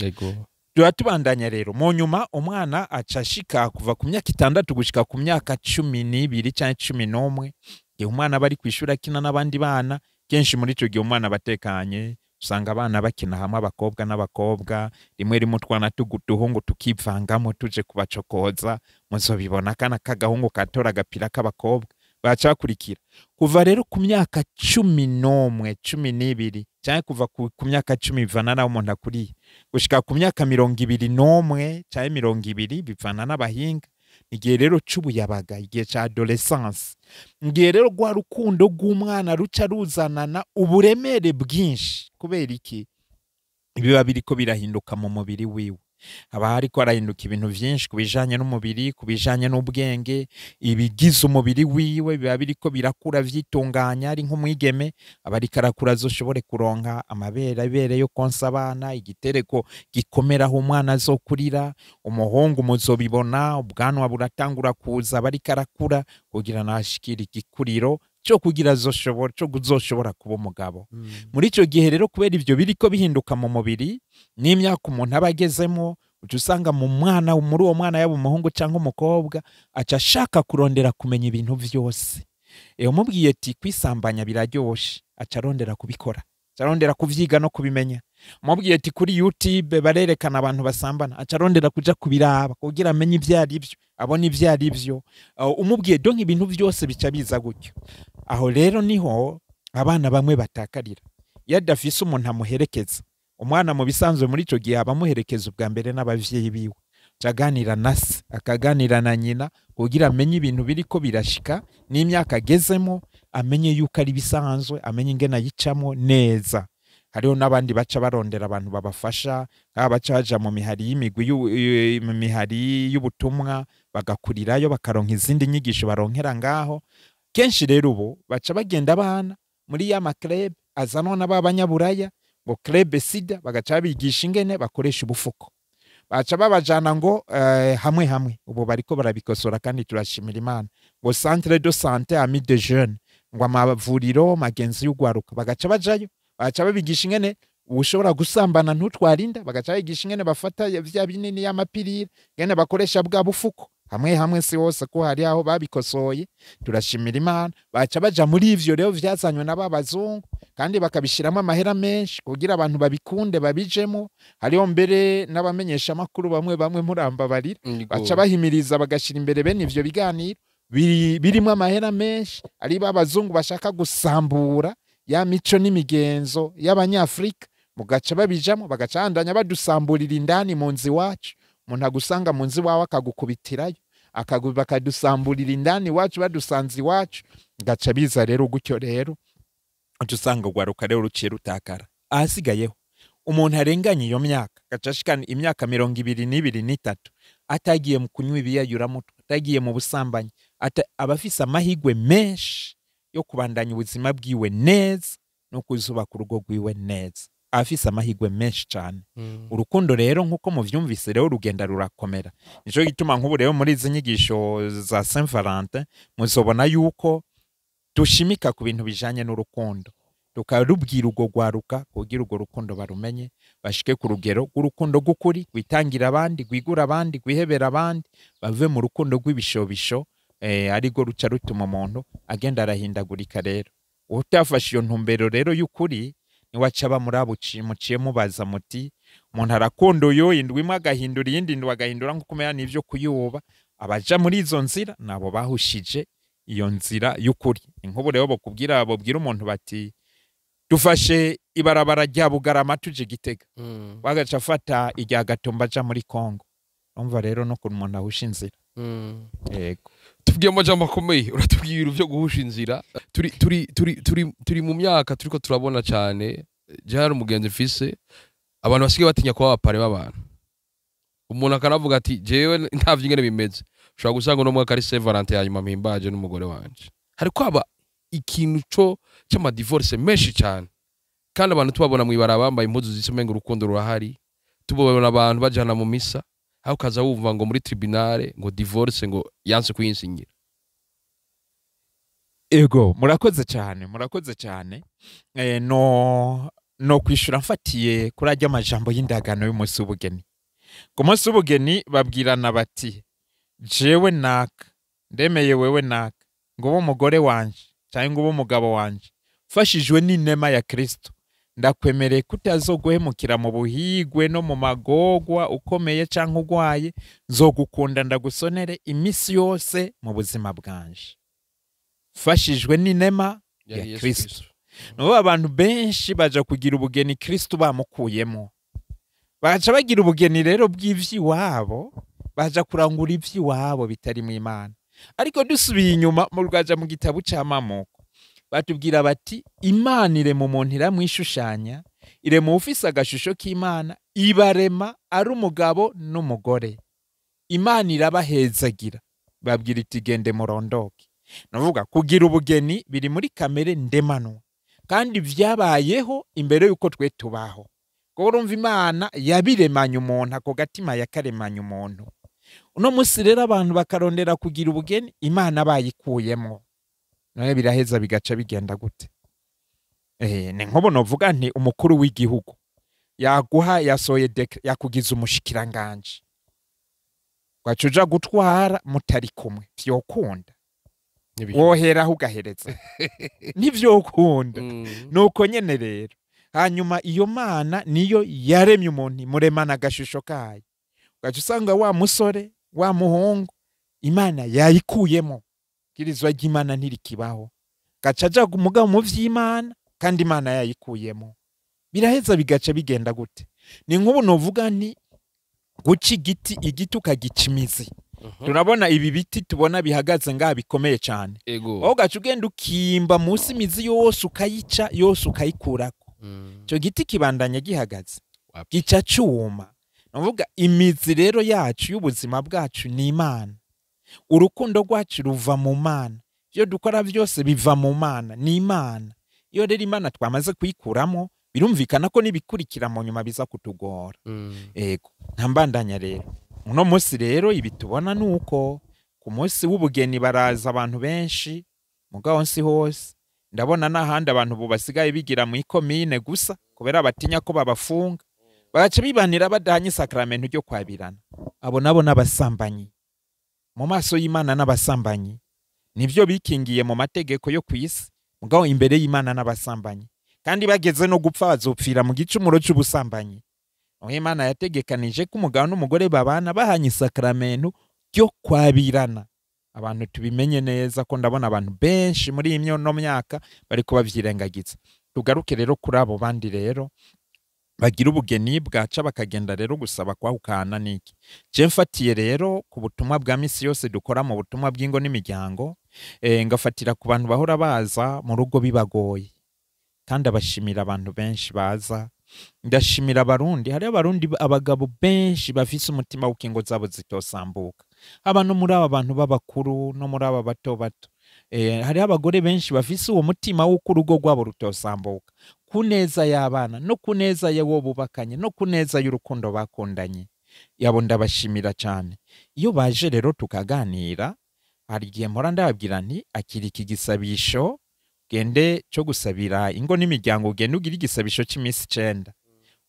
Tuba tubandanya rero mu nyuma, umwana acashika kuva ku myaka 6 gushika ku myaka 12 canke 11. Igihe umwana bari kwishura akina n'abandi bana, kenshi muri ico gihe umwana batekanye, usanga abana bakina hamwe abakobwa n'abakobwa, rimwe rimwe utwana tuguduhungu tukivangamo tuje kubacokoza. Muzobibona kana kagahungu katora agapira k'abakobwa baca bakurikira. Kuva rero ku myaka 11, 12, canke kuva ku myaka 10 bivana naho umuntu akuriye, gushika ku myaka 21 canke 20 bivana n'abahinga, igihe rero c'ubuyabaga, igihe ca adolescence, igihe rero rwa rukundo rw'umwana ruca ruzanana uburemere bwinshi. Kubera iki? Biba biriko birahinduka mu mubiri wiwe. Haba hariko harahinduka ibintu vyinshi ku bijanye n'umubiri, ku bijanye n'ubwenge, ibigize umubiri wiwe biba biriko birakura vyitunganya. Ari nk'umwigeme aba ariko arakura azoshobore kuronka amabere abere yo konsa abana, igitereko gikomeraho umwana azokurira. Umuhungu muzobibona ubwanwa buratangura kuza, aba ariko arakura kugira nashikire igikuriro cyo kugira azoshobora, cyo kuzoshobora kuba umugabo. Muri ico gihe rero kubera ivyo biriko bihinduka mu mubiri n'imyaka umuntu aba agezemo, uca usanga mu mwana, muri uwo mwana yaba umuhungu cyangwa umukobwa, aca ashaka kurondera kumenya ibintu vyose. Umubwiye ati kwisambanya biraryoshe, aca arondera kubikora, aca arondera kuvyiga no kubimenya. Umubwiye ati kuri YouTube barerekana abantu basambana, aca arondera kuja kubiraba kugira amenye ivyo ari byo, abone ivyo ari byo. Umubwiye donc ibintu vyose bica biza gutyo. Aho rero niho abana bamwe batakarira. Iyo adafise umuntu amuherekeza, umwana mu bisanzwe muri ico gihe abamuherekeza ubwa mbere n'abavyeyi biwe, Aganira na se, akaganira na nyina, kugira amenye ibintu biriko birashika n'imyaka agezemo, amenye yuko ari bisanzwe, amenye ingene ayicamo neza. Hariho n'abandi baca barondera abantu babafasha, nk'aba baca baja mu mihari y'imigwi mu mihari y'ubutumwa, bagakurirayo, bakaronka izindi nyigisho baronkera ngaho. Kenshi rero ubu baca bagenda abana muri ya ma club azanwa na ba banyaburaya, ngo club sida, bagaca babigisha ingene bakoresha ubufuko, baca babajana ngo hamwe hamwe. Ubu bariko barabikosora kandi turashimira Imana, ngo centre de santé ami de jeunes, ngo amavuriro magenzi y'ugwaruka, bagaca bajayo, baca babigisha ingene ushobora gusambana ntutwarinda, bagaca bigisha ingene bafata vya binini y'amapirire, ingene bakoresha bwa bufuko. Hamwe hamwe, si hose, ko hari aho babikosoye, turashimira Imana. Baca baja muri ivyo rero vyazanywe na bazungu, kandi bakabishiramo amahera menshi kugira abantu babikunde babijemo. Hariho mbere n'abamenyesha makuru bamwe bamwe, murambabarira, baca bahimiriza, bagashira imbere bene ivyo biganiro birimo amahera menshi, ari ba bazungu bashaka gusambura ya mico n'imigenzo y'Abanyafrika. Mugaca babijamo, bagaca bandanya badusamburira indani mu nzu iwacu. Umuntu agusanga mu nzu iwawe akagukubitirayo, bakadusamburira indani iwacu, badusanze iwacu. Gaca biza rero gutyo, rero uca usanga urwaruka rero ruciye rutakara. Ahasigayeho umuntu arenganye iyo myaka, gaca ashikana imyaka 22, 23, atagiye mu kunywa ibiyayuramutwe, atagiye mu busambanyi, aba afise amahigwe menshi yo kubandanya ubuzima bwiwe neza no kuzubaka urugo rwiwe neza. Afise amahigwe menshi cyane. Urukundo rero, nk'uko muvyumvise rero, rugenda rurakomera. Nico gituma nk'ubu rero muri izi nyigisho za Saint Valentin muzobona yuko dushimika ku bintu bijanye n'urukundo, tukarubwira urwo rwaruka kugira urwo rukundo barumenye, bashike ku rugero rw'urukundo rw'ukuri, rwitangira abandi, rwigura abandi, rwihebera abandi, bave mu rukundo rw'ibishobisho, arirwo ruca rutuma umuntu agenda arahindagurika. Rero utafashe iyo ntumbero rero y'ukuri, niwaca aba muri abo muciye mubaza muti umuntu arakunda uyu, indwi imwe agahindura, iyindi ndwi agahindura, nk'uko umenya n'ivyo kuyuba. Abaja muri izo nzira nabo bahushije iyo nzira y'ukuri. Inkubu rero bokubwira, bobwira umuntu bati dufashe ibarabara rya Bugarama tuje Gitega, bagaca afata irya Gatumba aja muri Kongo. Umva rero no kuntu umuntu ahusha inzira. Yego. Tubwiye amajambo akomeye, uratubwiye ibintu byo guhusha inzira. Turi mu myaka turiko turabona cyane, je hari umugenzi mfise, abantu basigaye batinya kuba aba parrain b'abantu. Umuntu akanavuga ati jewe ntavyo ingene bimeze, ushobora gusanga uno mwaka ari Saint Valentin ya nyuma mpimbaje n'umugore wanje. Hariko haba ikintu co c'ama divorce menshi cyane, kandi abantu tubabona mw'ibarabara bambaye impuzu zisa, umenga urukundo rurahari, tubabona abantu bajana mu misa, aho ukaza wumva ngo muri tribunal ngo divorce, ngo yanse kuyinsinyira. Ego, murakoze cyane, murakoze cyane. No kwishura mfatiye kuri ajya amajambo y'indagano y'umunsi w'ubugeni. Ku munsi w'ubugeni babwirana bati jewe naka ndemeye wewe naka ngo ube umugore wanje cyangwa ngo ube umugabo wanje, mfashijwe n'inema ya Kristo, ndakwemereye kutazoguhemukira mu buhigwe no mu magogwa, ukomeye cyangwa ugwaye, nzogukunda ndagusonere iminsi yose mu buzima bwanje, mfashijwe n'inema ya Yesu. Kristo. Nubu abantu benshi baja kugira ubugeni Kristo bamukuyemo, baca bagira ubugeni rero bw'ivy'iwabo, baja kurangura ivy'iwabo bitari mu Imana. Ariko dusubiye inyuma mu rwaja mu gitabo c'Amamuko, batubwira bati Imana irema umuntu iramwishushanya, irema ufise agashusho k'Imana, ibarema ari umugabo n'umugore, Imana irabahezagira, babwira iti gende murondoke. Navuga kugira ubugeni biri muri kamere ndemano, kandi vyabayeho imbere yuko twe tubaho. Kuko urumva Imana yabiremanye umuntu, ako gatima yakaremanye umuntu. Uno musi rero abantu bakarondera kugira ubugeni Imana bayikuyemo, none biraheza bigaca bigenda gute? Ni nkobo novuga nti umukuru w'igihugu yaguha, yasohoye décret, yakugize umushikiranganje, waca uja gutwara mutari kumwe, vyokunda? Woheraho ugahereza? Ntivyokunda. Nuko nyene rero, hanyuma iyo Mana niyo yaremye umuntu, imuremana agashusho kayo, ugaca usanga wa musore, wa muhungu, Imana yayikuyemo, kirizwa ry'Imana ntirikibaho, gaca aja mugabo mu vy'Imana kandi Imana yayikuyemo. Biraheza bigaca bigenda gute? Ni nk'ubu novuga nti Guca igiti, igiti ukagica imizi. Turabona ibi biti tubona bihagaze ngaha bikomeye cyane. Ego. Wowe ugaca ugenda ukimba munsi imizi yose, ukayica yose, ukayikurako. Icyo giti kibandanya gihagaze? Wapi. Gica cuma. Nuvuga imizi rero yacu y'ubuzima bwacu ni Imana. Urukundo rwacu ruva mu Mana, ibyo dukora byose biva mu Mana, ni Imana. Iyo rero Imana twamaze kuyikuramo, birumvikana ko n'ibikurikira mu nyuma biza kutugora. Ego, ntambandanya rero. Uno munsi rero ibi tubona ni uko ku munsi w'ubugeni baraza abantu benshi, mugabo nsi hose. Ndabona n'ahandi abantu ubu basigaye bigira mu ikomine gusa kubera batinya ko babafunga, bagaca bibanira badahanye isakaramentu ryo kwabirana. Abo nabo n'abasambanyi mu maso y'Imana, n'abasambanyi. Nivyo bikingiye mu mategeko yo ku isi, mugabo imbere y'Imana n'abasambanyi, kandi bageze no gupfa bazopfira mu gicumuro c'ubusambanyi. Aho Imana yategekanije ko umugabo n'umugore babana bahanye isakaramentu ryo kwabirana. Abantu tubimenye neza, ko ndabona abantu benshi muri iyi no myaka bariko bavyirengagiza. Tugaruke rero kuri abo bandi rero bagira ubugeni, bwaca bakagenda rero gusaba kwahukana. Niki je mfatiye rero ku butumwa bwa misi yose dukora mu butumwa bw'ingo n'imiryango, ngafatira ku bantu bahora baza mu rugo bibagoye, kandi abashimira abantu benshi baza. Ndashimira Abarundi, hariho Abarundi abagabo benshi bafise umutima w'ukingo zabo zitosambuka, haba no muri aba bantu b'abakuru no muri aba bato bato. Hariho abagore benshi bafise uwo mutima w'uko urugo rwabo rutosambuka, ku neza y'abana no ku neza y'uwo bubakanye no ku neza y'urukundo bakundanye. Yabo ndabashimira cyane. Iyo baje rero tukaganira, hari igihe mpora ndababwira nti: "Akira iki gisabisho, gende cyo gusabira ingo n'imiryango, ugende ugire igisabisho cy'iminsi 9,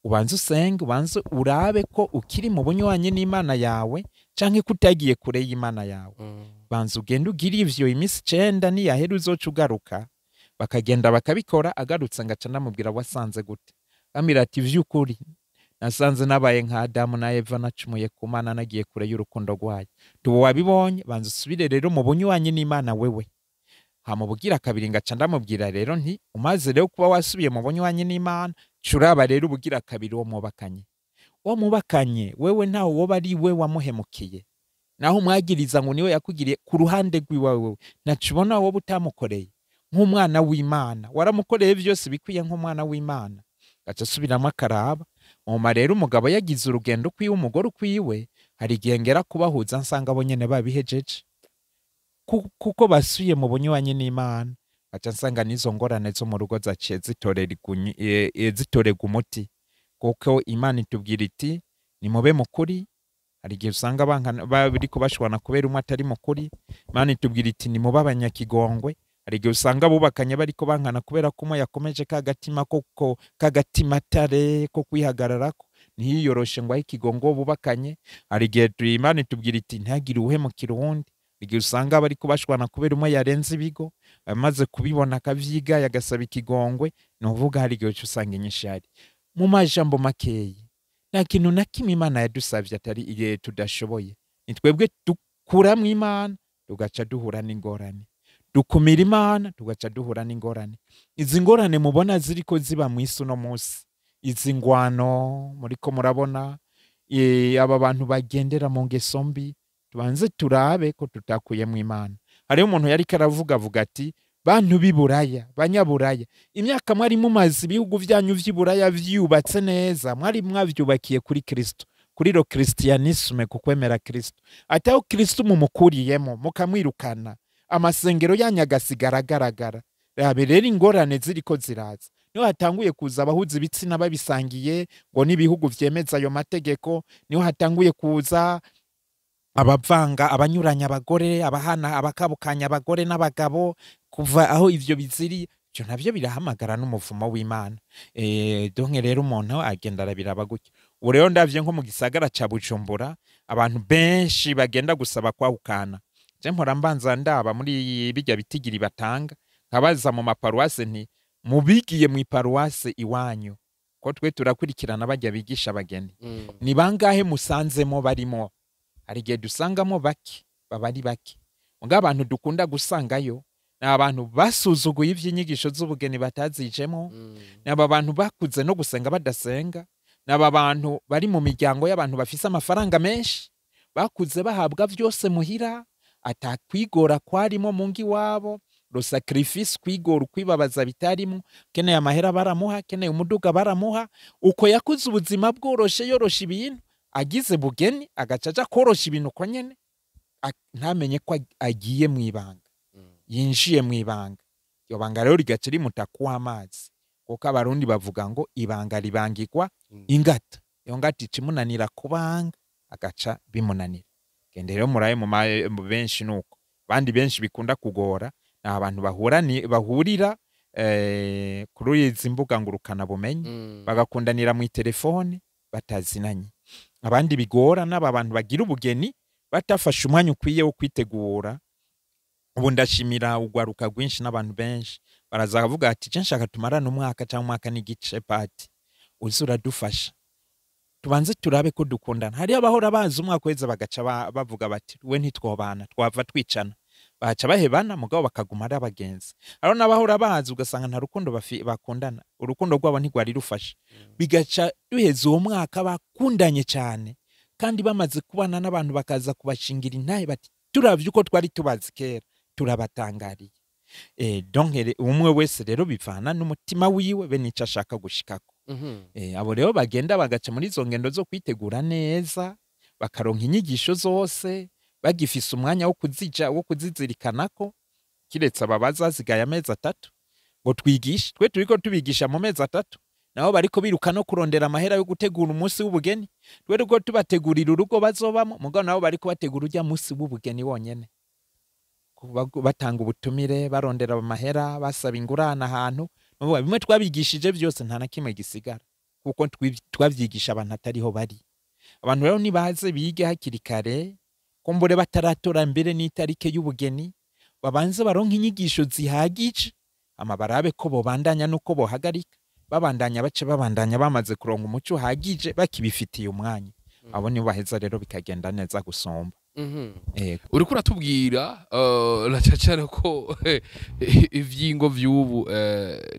ubanze usenge, ubanze urabe ko ukiri mu bunywanyi n'Imana yawe canke ko utagiye kure y'Imana yawe. Banza ugende ugire ivyo iminsi 9, niyahera uzoca ugaruka." Bakagenda bakabikora, agarutse ngaca ndamubwira: "Wasanze gute?" Ambwira ati: "Vy'ukuri nasanze nabaye nka Adamu na Eva, nacumuye ku Mana, nagiye kure y'urukundo rwayo." Tuba wabibonye, banza usubire rero mu bunywanyi n'Imana wewe. Hama ubugira kabiri ngaca ndamubwira rero nti: "Umaze rero kuba wasubiye mu bunywanyi n'Imana, curaba rero ubugira kabiri uwo mubakanye. Uwo mubakanye wewe ntawe woba ari we wamuhemukiye, naho umwagiriza ngo niwe yakugiriye, ku ruhande rw'iwawe wewe ntacubona wowe utamukoreye nk'umwana w'Imana? Waramukoreye byose bikwiye nk'umwana w'Imana." Gaca asubiramo akaraba. Muma rero umugabo yagize urugendo ukwiwe, umugore ukwiwe, hari igihe ngera kubahuza nsanga abo nyene babihejeje, kuko basubiye mu bunywanyi n'Imana. Gaca nsanga n'izo ngorane zo mu rugo zaciye zitorerwa umuti, kuko Imana itubwira iti: "Nimube mukuri." Hari igihe usanga bankana bariko bashwana kubera umwe atari mukuri. Imana itubwira iti: "Nimube abanyakigongwe." Hari igihe usanga bubakanye bariko bankana kubera ko umwe yakomeje kagatima koko kagatimatare ko kwihagararako, ntiyiyoroshe ngo ahe ikigongo uwo bubakanye. Hari igihe Imana itubwira iti: "Ntihagire uwuhemukira uwundi." Hari igihe usanga bariko bashwana kubera umwe yarenze ibigo, amaze kubibona akavyiga yagasaba ikigongwe. Ni ukuvuga hari igihe uca usanga inyinshi hari. Mu majambo makeyi, nta kintu na kimwe Imana yadusavye atari igihe tudashoboye. Ni twebwe dukuramwo Imana tugaca duhura n'ingorane, dukumira Imana tugaca duhura n'ingorane. Izi ngorane mubona ziriko ziba mw'isi uno munsi, izi ngwano muriko murabona, aba bantu bagendera mu ngeso mbi, tubanze turabe ko tutakuyemwo Imana. Hariho umuntu yariko aravuga avuga ati: "Bantu b'i Buraya, banyaburaya, imyaka mwari mumaze ibihugu vyanyu vy'i Buraya vyubatse neza, mwari mwavyubakiye kuri Kristo, kuri le christianisme, ku kwemera Kristo. Ati aho Kristo mumukuriyemo mukamwirukana, amasengero yanyu agasigara agaragara, rabe rero ingorane ziriko ziraza. Niho hatanguye kuza abahuza ibitsina babisangiye, ngo n'ibihugu vyemeza ayo mategeko. Niho hatanguye kuza abavanga, abanyuranya abagore, abahana, abakabukanya abagore n'abagabo. Kuva aho ivyo biziri, ivyo navyo birahamagara n'umuvumo w'Imana." Donc rero umuntu agenda arabiraba gutyo. Ubu rero ndavye nko mu gisagara ca Bujumbura, abantu benshi bagenda gusaba kwahukana, je mpora mbanza ndaba muri bijya bitigiri batanga, nkabaza mu maparuwase nti: "Mubigiye mu iparuwase iwanyu, ko twe turakurikirana bajya bigisha abageni, ni bangahe musanzemo barimo?" Hari igihe dusangamo bake, baba ari bake. Mugabo abantu dukunda gusangayo ni abantu basuzuguye ivy'inyigisho z'ubugeni, batazijemo, ni aba bantu bakuze no gusenga badasenga, N'aba bantu bari mu miryango y'abantu bafise amafaranga menshi, bakuze bahabwa vyose muhira, atakwigora kwarimo mu ngo iwabo, le sacrifice, kwigora, ukwibabaza bitarimo. Keneye amahera baramuha, keneye umuduga baramuha. Uko yakuze ubuzima bworoshe, yorosha ibintu, agize bugeni agaca aja korosha ibintu uko nyene, ntamenye ko agiye mu ibanga, yinjiye mu ibanga. Iryo banga rero rigaca rimuta kuw'amazi, kuko Abarundi bavuga ngo ibanga ribangirwa ingata. Iyo ngata ica imunanira kubanga, agaca bimunanira. Genda rero murabe mu benshi nuko abandi benshi bikunda kugora ni abantu bahurira kuri izi mbuga ngurukana bumenyi, bagakundanira mu telefone batazinanye. Abandi bigora n'aba bantu bagira ubugeni batafashe umwanya ukwiye wo kwitegura. Ubu ndashimira ugwaruka rwinshi n'abantu benshi baraza bakavuga ati: "Je nshaka tumarane umwaka cyangwa umwaka n'igice, pati uze uradufasha tubanze turabe ko dukundana." Hariyo abahora bazi umwaka uheze bagaca bavuga bati: "We ntitwobana, twava twicana," baca bahebana, mugabo bakaguma ari abagenzi. Hariho n'abahora bazi ugasanga nta rukundo bakundana, urukundo rwabo ntirwari rufashe, bigaca duheza uwo mwaka bakundanye cyane kandi bamaze kubana n'abantu bakaza kubashingira intahe bati: "Turavye uko twari tubazi kera, turabatangariye." Donc umwe wese rero bivana n'umutima wiwe be n'ico ashaka gushikako. Abo rero bagenda bagaca muri izo ngendo zo kwitegura neza, bakaronka inyigisho zose bagifise umwanya wo kuzija, wo kuzizirikanako, kiretse aba bazasigaye amezi 3 ngo twigishe. Twe turiko tubigisha mu mezi 3, nabo bariko biruka no kurondera amahera yo gutegura umunsi w'ubugeni. Twe turiko tubategurira urugo bazobamo, mugabo nabo bariko bategura urya munsi w'ubugeni wonyene. Batanga ubutumire, barondera amahera, basaba ingurane ahantu. Nukuvuga bimwe twabigishije byose nta na kimwe gisigara, kuko twavyigisha abantu atariho bari. Abantu rero nibaze bige hakiri kare, kumbure bataratora mbere n'itarike y'ubugeni, babanze baronke inyigisho zihagije, ama barabe ko bobandanya nuko bohagarika. Babandanya bace babandanya bamaze kuronka umuco uhagije, bakibifitiye umwanya. Abo nibo baheza rero bikagenda neza gusumba. Ego. Uriko uratubwira na cane cane ko ivyingo vy'ubu,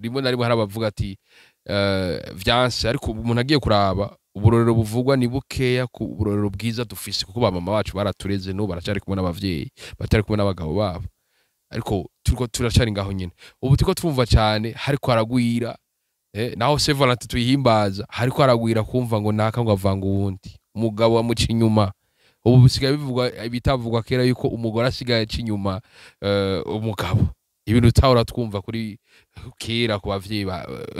rimwe na rimwe hari abavuga ati vyanse, ariko umuntu agiye kuraba uburorero buvugwa ni bukeya ku burorero bwiza dufise, kuko ba mama bacu baratureze, n'ubu baracari kumwe n'abavyeyi, batari kumwe n'abagabo babo, ariko turiko turacari ngaho nyene. Ubu turiko twumva cane hariko haragwira, naho Saint Valentin tuyihimbaza, hariko haragwira kumva ngo naka ngo avanga uwundi, umugabo amuca inyuma. Ubu bisigaye bivugwa bitavugwa kera yuko umugore asigaye aca inyuma umugabo, ibintu utahora twumva kuri kera ku bavyeyi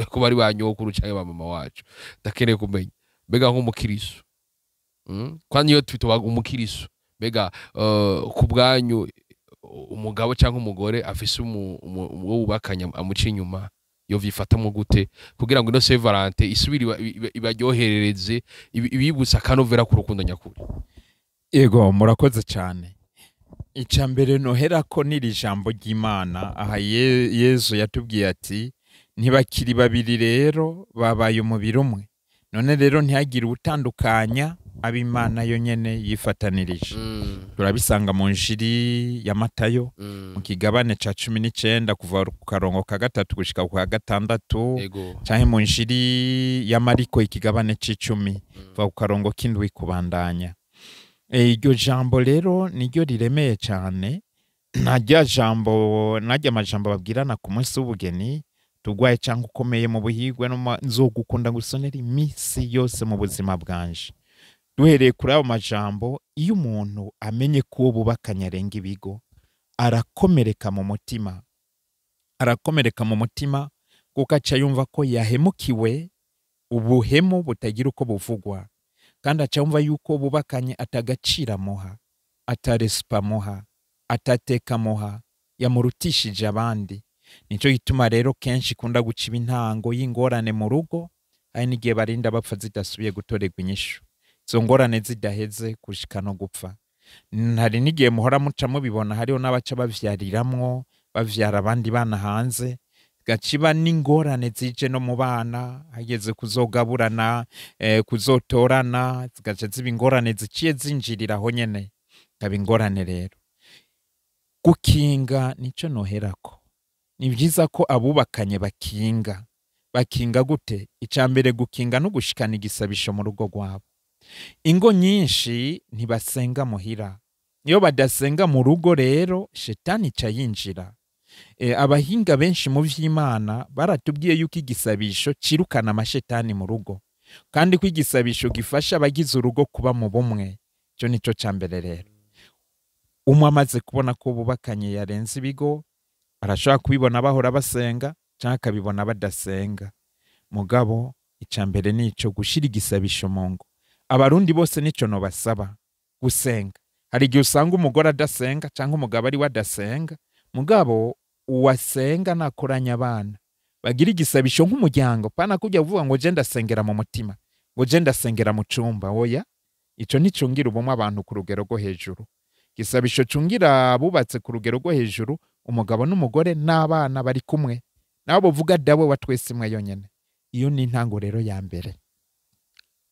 ku bari ba nyokuru canke ba mama wacu. Ndakeneye kumenya mbega nk'umukiriso, Kwa niyo twitoba umukiriso, mbega ku bwanyu umugabo canke umugore afise uwo bubakanye amuca inyuma yovyifatamwo gute, kugira ngo ino Saint Valentin isubire ibaryoherereze, ibibutse akanovera ku rukundo nyakuri? Ego, murakoze cyane. Icya mbere nohera ko n'iri jambo ry'Imana aha Yezu yatubwiye ati: "Ntibakiri babiri rero, babaye umubiri umwe. None rero ntihagire utandukanya ab'Imana yo nyene yifatanirije." Turabisanga mu njiri ya Matayo, mu kigabane ca 19, kuva ku karongo ka 3 gushika ku ka 6, canke mu njiri ya Mariko, ikigabane c'10, kuva ku karongo k'7 kubandanya. Iryo jambo rero niryo riremeye cyane. Narya jambo, narya amajambo babwirana ku munsi w'ubugeni: "Tugwaye cyangwa ukomeye, mu buhigwe no nzogukunda ngusonera iminsi yose mu buzima bwanje." Duhereye kuri ayo majambo, iyo umuntu amenye ko uwo bubakanye arenga ibigo, arakomereka mu mutima, arakomereka mu mutima, kuko aca yumva ko yahemukiwe ubuhemu butagira uko buvugwa, kandi aca yumva yuko bubakanye atagaciro amuha, ataresipa amuha, atateka amuha, yamurutishije abandi. Nico gituma rero kenshi ikunda guca intango y'ingorane mu rugo. Hari n'igihe barinda bapfa zidasubiye gutorerwa inyishu, izo ngorane zidaheze gushika no gupfa. Hari n'igihe muhora muca mubibona, hariho n'abaca bavyariramwo, bavyara abandi bana hanze, gaciba n'ingorane zije no mu bana hageze kuzogaburana, kuzotorana, zigaca ziba ingorane ziciye zinjirira aho nyene, ikaba ingorane. Rero gukinga nico noherako. Ni vyiza ko abubakanye bakinga. Bakinga gute? Icya mbere, gukinga no gushikana igisabisho mu rugo rwabo. Ingo nyinshi ntibasenga muhira. Iyo badasenga mu rugo rero, shetani ica yinjira. Abahinga benshi mu vy'Imana baratubwiye yuko igisabisho cirukana amashetani mu rugo, kandi ko igisabisho gifasha abagize urugo kuba mu bumwe. Ico nico ca mbere. Rero umwe amaze kubona ko bubakanye yarenze ibigo, barashobora kubibona bahora basenga canke akabibona badasenga. Mugabo ica mbere nico, gushira igisabisho mu ngo. Abarundi bose nico nobasaba, gusenga. Hari igihe usanga umugore adasenga canke umugabo ari we adasenga, mugabo uwasenga nakoranya abana bagira igisabisho nk'umuryango. Pana kujya kuvuga ngo je ndasengera mu mutima, ngo je ndasengera mu cumba. Oya, ico nticungira ubumwe abantu ku rugero rwo hejuru. Igisabisho cungira abubatse ku rugero rwo hejuru, umugabo n'umugore n'abana bari kumwe, nabo buvuga Dawe wa twese imwe yonyene. Iyo ni intango rero ya mbere.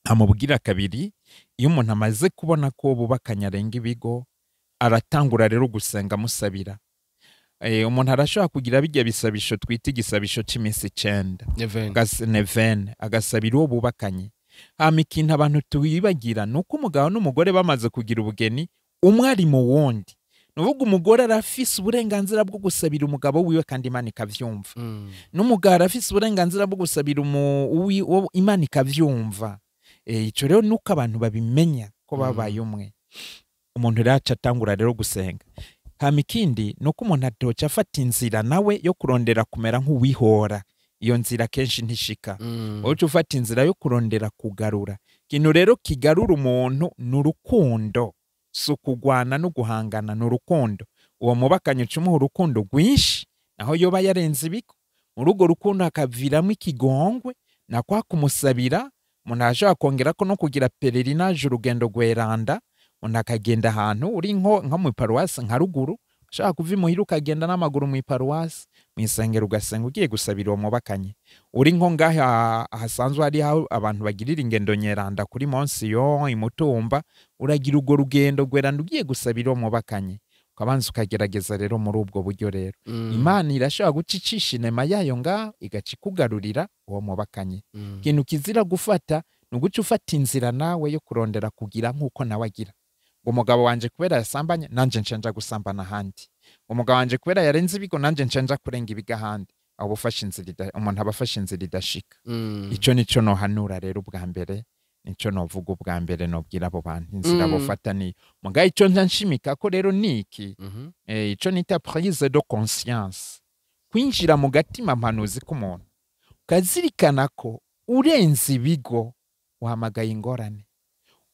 Amubwira kabiri, iyo umuntu amaze kubona ko bubakanye arenga ibigo, aratangura rero gusenga amusabira. Umuntu arashobora kugira bijya bisabisho twita igisabisho cy'iminsi 9, Neven. Neuvaine, agasabira uwo bubakanye. Hama ikintu abantu tuwibagira ni uko umugabo n'umugore bamaze kugira ubugeni, umwe ari mu wundi. Ni ukuvuga umugore arafise uburenganzira bwo gusabira umugabo wiwe, kandi Imana ikavyumva. N'umugabo arafise uburenganzira bwo gusabira Imana ikavyumva. Ico rero nuko abantu babimenya ko babaye umwe. Umuntu rero aca atangura rero gusenga. Hama ikindi nuko umuntu atoca afata inzira nawe yo kurondera kumera nk'uwihora. Iyo nzira kenshi ntishika. Wowe ufata inzira yo kurondera kugarura. Ikintu rero kigarura umuntu ni urukundo. Si ukugwana no guhangana, ni urukundo. Uwo mubakanye uca umuha urukundo rwinshi, naho yoba yarenze ibigo. Muri urwo rukundo hakaviramo ikigongwe, na kwa kumusabira, umuntu arashobora kongerako no kugira pèlerinage, urugendo rweranda, umuntu akagenda ahantu uri nko mu paruwasi nka ruguru, ushobora kuva imuhira ukagenda n'amaguru mu iparuwasi, mu isengero ugasenga ugiye gusabira uwo mubakanye. Uri nko ngaha hasanzwe hari aho abantu bagirira ingendo nyeranda kuri Monsiyo, imutumba, uragira urwo rugendo rweranda ugiye gusabira uwo mubakanye. Ukabanza ukagerageza rero muri ubwo buryo rero. Imana irashobora guca icisha inema yayo ngaho, igaca ikugarurira uwo mubakanye. Ikintu kizira gufata ni uguca ufata inzira nawe yo kurondera kugira nk'uko nawe agira. Ngo umugabo wanje kubera yasambanye, nanje nca gusambana ahandi. Umugabo wanje kubera yarenze ibigo, nanje nca kurenga ibigo ahandi. Aho ufashe inzira, umuntu aba afashe inzira idashika. Ico nico nohanura rero ubwa mbere, nico novuga ubwa mbere, nobwira abo bantu inzira bofata niyo. Mugabo ico nca nshimika ko rero niki, ico nita prise de conscience, kwinjira mu gatima mpanuzi k'umuntu, ukazirikana ko urenze ibigo uhamagaye ingorane.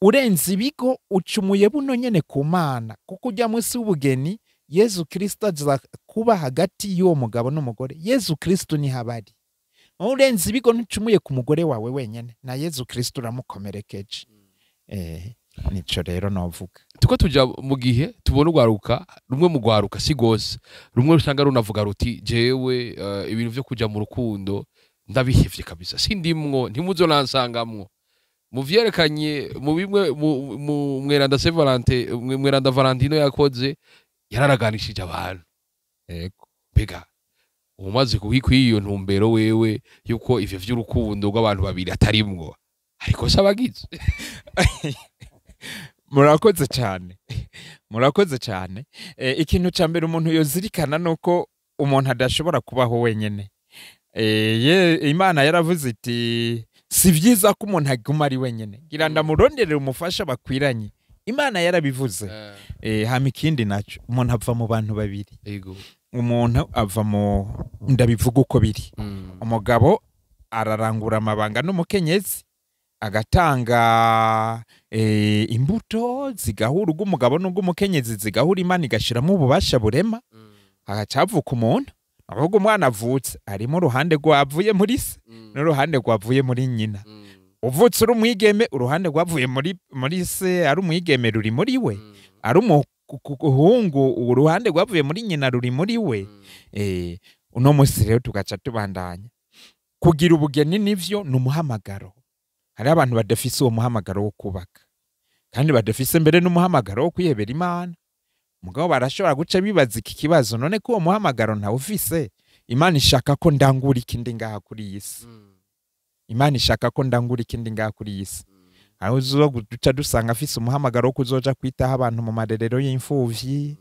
Urenze ibigo ucumuye buno nyene ku Mana, kuko ujya munsi w'ubugeni Yezu Kristo aza kuba hagati y'uwo mugabo n'umugore. Yezu Kristo ni habari. Urenze ibigo ntucumuye ku mugore wawe wenyene, na Yezu Kristo uramukomerekeje. Nico rero novuga. Tuko tuja mu gihe tubona urwaruka rumwe, mu rwaruka si gose, rumwe usanga runavuga ruti jewe ibintu vyo kuja mu rukundo ndabihevye kabisa, sindimwo, ntimuzonansangamwo. Mu vyerekanye mu bimwe mu mweranda Saint Valentin, mweranda Valentino yakoze, yararaganishije abantu. Mbega umaze kuhikwa iyo ntumbero wewe yuko ivyo vy'urukundo rw'abantu babiri atarimwo, ariko se abagize? Murakoze cyane, murakoze cyane. Ikintu cya mbere umuntu yozirikana nuko umuntu adashobora kubaho wenyene. Imana yaravuze iti si vyiza ko umuntu aguma ari wenyene, ngira ndamuronderera umufasha bakwiranye. Imana yarabivuze. Hama ikindi naco, umuntu ava mu bantu babiri. Umuntu ava mu, ndabivuga uko biri, umugabo ararangura amabanga n'umukenyezi, agatanga imbuto zigahura, ubw'umugabo n'ubw'umukenyezi zigahura, Imana igashiramo ububasha burema, hagaca havuka umuntu. Ahubwo umwana avutse arimo uruhande rwavuye muri se n'uruhande rwavuye muri nyina. Uvutse uri umwigeme, uruhande rwavuye muri se ari umwigeme ruri muri we. Ari umuhungu, uruhande rwavuye muri nyina ruri muri we. Uno musi rero tugaca tubandanya kugira ubugeni, nivyo, ni umuhamagaro. Hari abantu badafise uwo muhamagaro wo kubaka, kandi badafise mbere n'umuhamagaro wo kwihebera Imana. Mugabo barashobora guca bibaza iki kibazo: none ko uwo muhamagaro ntawufise, Imana ishaka ko ndangura ikindi ngaha kuri iyi si. Imana ishaka ko ndangura ikindi ngaha kuri iyi si. Aho uzo duca dusanga afise umuhamagaro wo kuzoja kwitaho abantu mu marerero y'imfuvyi,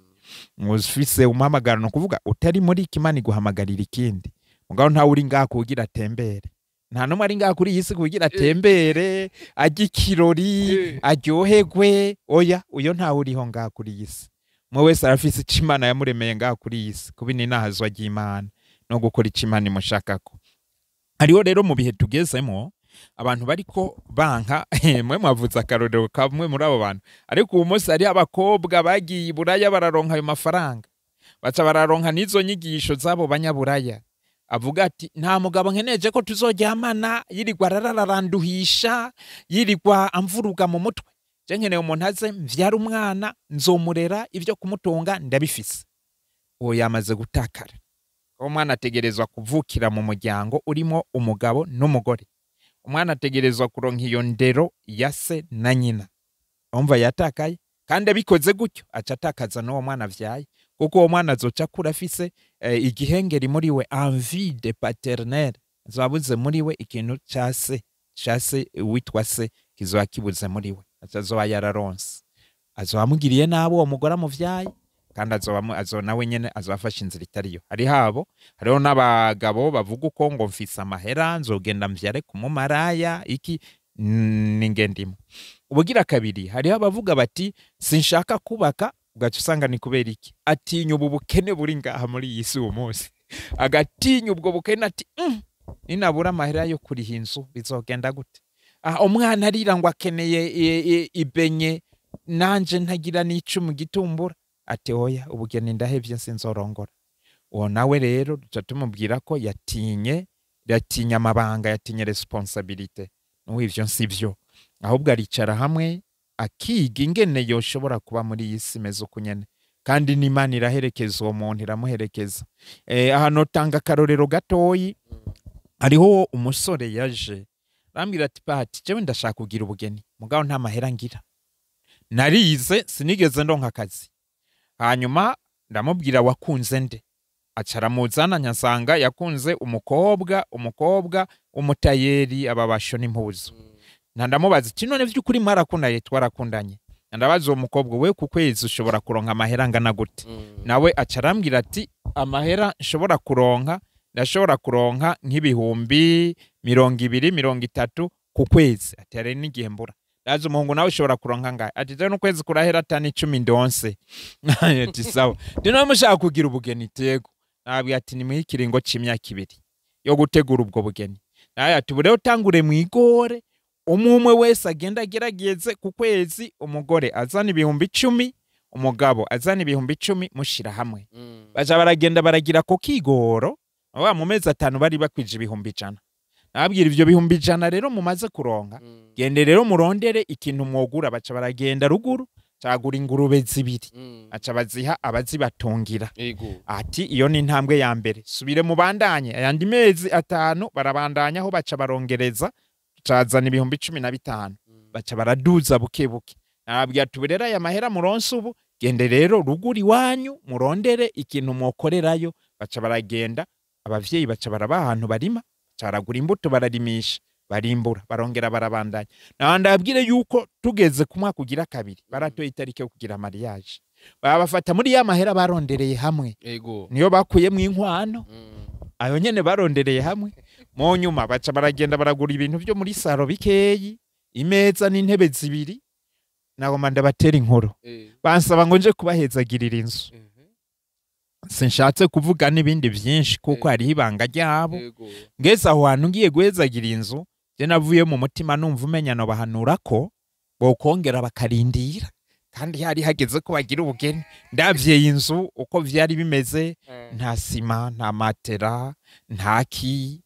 ufise umuhamagaro, no kuvuga utari muri iki, Imana iguhamagarira ikindi. Mugabo ntawe uri ngaha kugira atembere, nta n'umwe ari ngaha kuri iyi si kugira atembere, ajye ikirori, aryoherwe. Oya, uyo ntawe uriho ngaha kuri iyi si. Umwe wese arafise ico Imana yamuremeye ngaha kuri iyi si, kuba ininahazwa ry'Imana no gukora ico Imana imushakako. Hariho rero mu bihe tugezemo abantu bariko banka. Mwe mwavuze akarorero kamwe muri abo bantu, ariko uyu munsi hariho abakobwa bagiye i Buraya, bararonka ayo mafaranga, baca bararonka n'izo nyigisho z'abo banyaburaya, avuga ati: "Nta mugabo nkeneje ko tuzoryamana yirirwa arararanduhisha, yirirwa amvuruga mu mutwe. Je nkeneye umuntu aze mvyara umwana, nzomurera, ibyo kumutunga ndabifise." Uwo yamaze gutakara. Uwo mwana ategerezwa kuvukira mu muryango urimo umugabo n'umugore. Umwana ategerezwa kuronka iyo ndero ya se na nyina. Umva, yatakaye. Kandi abikoze gutyo aca atakaza n'uwo mwana avyaye, kuko uwo mwana azoca akura afise igihengeri muri we, envie de paternel. Azoba muri we ikintu ca se, ca se witwa se kizoba kibuze muri we. Aca azoba yararonse, azoba amugiriye nabi uwo mugore amuvyaye, kandi azoba azo nawe nyene azoba afashe inzira itariyo. Hari habo, hariho n'abagabo bavuga uko ngo: "Mfise amahera, nzogenda mvyare ku mumaraya." Iki ni ngendimo. Ubugira kabiri, hariho abavuga bati: "Sinshaka kubaka." Ugaca usanga ni kubera iki? Atinya ubu bukene buri ngaha muri iyi si uwo munsi, agatinya ubwo bukene, ati: Ninabura amahera yo kuriha inzu bizogenda gute? Ah, umwana arira ngo akeneye ibenye, nanje ntagira n'icumi gitumbura." Ati: "Oya, ubugeni ndahevye, sinzorongora." Uwo nawe rero duca tumubwira ko yatinye, yatinye amabanga, yatinye responsabilité. N'ubu ivyo sivyo, ahubwo aricara hamwe akiga ingene yoshobora kuba muri iyi si imeze uko nyene, kandi n'Imana iraherekeza uwo muntu, iramuherekeza. Aha notanga akarorero gatoyi. Hariho umusore yaje arambwira ati: "Pati, jewe ndashaka kugira ubugeni, mugabo nta mahera ngira, narize, sinigeze ndonka akazi." Hanyuma ndamubwira: "Wakunze nde?" Aca aramuzana, nkasanga yakunze umukobwa w'umutayeri, aba bashona impuzu. Na ndamubaza ati: "None vy'ukuri mwarakundanye?" "Twarakundanye." Ndabaza uwo mukobwa: "We ku kwezi ushobora kuronka amahera angana gute?" Nawe aca arambwira ati: "Amahera nshobora kuronka, ndashobora kuronka nk'ibihumbi 20, 30 ku kwezi." Ati: "Hari n'igihe mbura." Ndaza umuhungu: "Nawe ushobora kuronka ngahe?" Ati: "Je n'ukwezi kurahera atani 10 ndonse." Ati: "Sawa, ndi nawe mushaka kugira ubugeni?" "Tego." Nabwiye ati: "Nimuhe ikiringo c'imyaka 2 yo gutegura ubwo bugeni." Nawe ati: "Ubu rero tangure mwigore, umwe umwe wese agenda agerageze ku kwezi, umugore azana ibihumbi 10, umugabo azana ibihumbi 10, mushira hamwe." Baja baragenda baragira ko kigoro wa mu mezi 5 bari bakwije 100,000. Nababwira: "Ivyo 100,000 rero mumaze kuronka, gende rero murondere ikintu mwogura." Baca baragenda ruguru, cagura ingurube zibiri, aca baziha abazibatungira. Ati: "Iyo ni intambwe ya mbere, subire mubandanye ayandi mezi 5." Barabandanya, aho baca barongereza, cazana 15,000, baca baraduza buke buke. Nababwira ati: "Rero aya mahera muronse ubu, gende rero ruguru iwanyu murondere ikintu mwokorerayo." Baca baragenda, abavyeyi baca barabaha ahantu barima, baca baragura imbuto, bararimisha, barimbura, barongera barabandanya. Ndababwire yuko tugeze ku mwaka ugira kabiri baratoye itariki yo kugira mariage, babafata muri ya mahera barondereye hamwe, niyo bakuyemwo inkwano, ayo nyene barondereye hamwe. Mu nyuma baca baragenda baragura ibintu byo muri salon bikeyi, imeza n'intebe zibiri. Nagomba ndabatera inkuru. Bansaba ngo nje kubahezagirira inzu. Sinshatse kuvuga n'ibindi byinshi kuko hariho ibanga ryabo. Ngeze aho hantu ngiye guhezagira inzu, je navuye mu mutima numva umenya no bahanura ko bokongera bakarindira, kandi hari hageze ko bagira ubugeni. Ndavyeye inzu uko vyari bimeze, nta sima, nta matera, nta ki,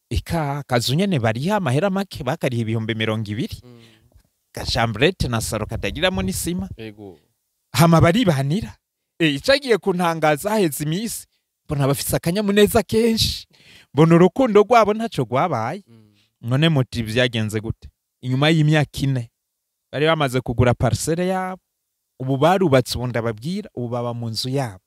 eka akazu nyene bariha amahera make, bakariha 20,000, gachambrette na salon katagiramo n'isima. Hama baribanira. Icagiye kuntangaza, haheze iminsi mbona bafise akanyamuneza kenshi, mbona urukundo rwabo ntaco rwabaye. None muti vyagenze gute? Inyuma y'imyaka 4 bari bamaze kugura parcelle yabo, ubu barubatse, ubu ndababwira ubu baba mu nzu yabo.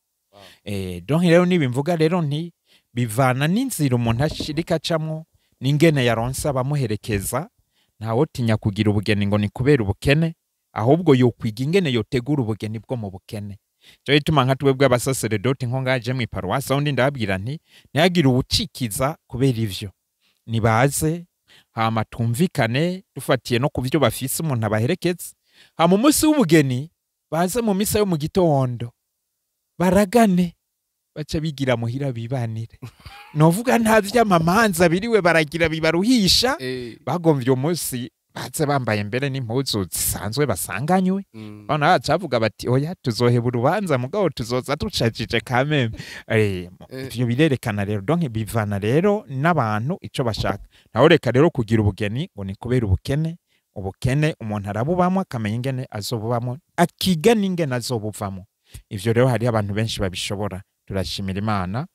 Donc rero nibi mvuga rero nti Bivana n'inzira umuntu ashirika acamwo n'ingene yaronse abamuherekeza. Ntawotinya kugira ubugeni ngo ni kubera ubukene, ahubwo yokwiga ingene yotegura ubugeni bwo mu bukene. Cyo gituma nka twebwe abasaseredoti nko ngaje mu iparuwasi aho ndi ndababwira nti ntihagire uwucikiza kubera ivyo, nibaze hama twumvikane dufatiye no ku byo bafise umuntu abaherekeza, hama umunsi w'ubugeni baze mu misa yo mu gitondo baragane, baca bigira muhira bibanire. Novuga nta vy'amamanza biriwe baragira bibaruhisha, bagomvye umunsi baze bambaye mbere n'impuzu zisanzwe basanganywe. Bana bacavuga bati oya tuzoheba urubanza mugabo tuzoza ducajije kameme. Ivyo birerekana rero, donc bivana rero n'abantu ico bashaka. Naho reka rero kugira ubugeni ngo ni kubera ubukene. Ubukene umuntu arabubamwo akamenya ingene azobubamwo, akiga n'ingene azobuvamwo. Ivyo rero hari abantu benshi babishobora, turashimira Imana.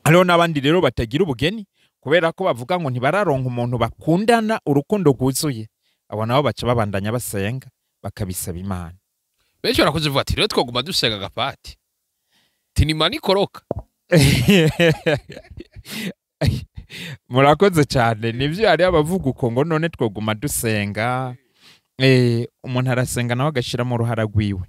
Hariho n'abandi rero batagira ubugeni kubera ko bavuga ngo ntibararonka umuntu bakundana urukundo rwuzuye. Abo nabo baca babandanya basenga bakabisaba Imana. Benshi barakoze vuga ati rero twaguma dusenga gapati tinimana ikoroka. Murakoze cyane. Nivyo hari abavuga uko ngo none twaguma dusenga. Umuntu arasenga nawe agashiramo uruhara rwiwe.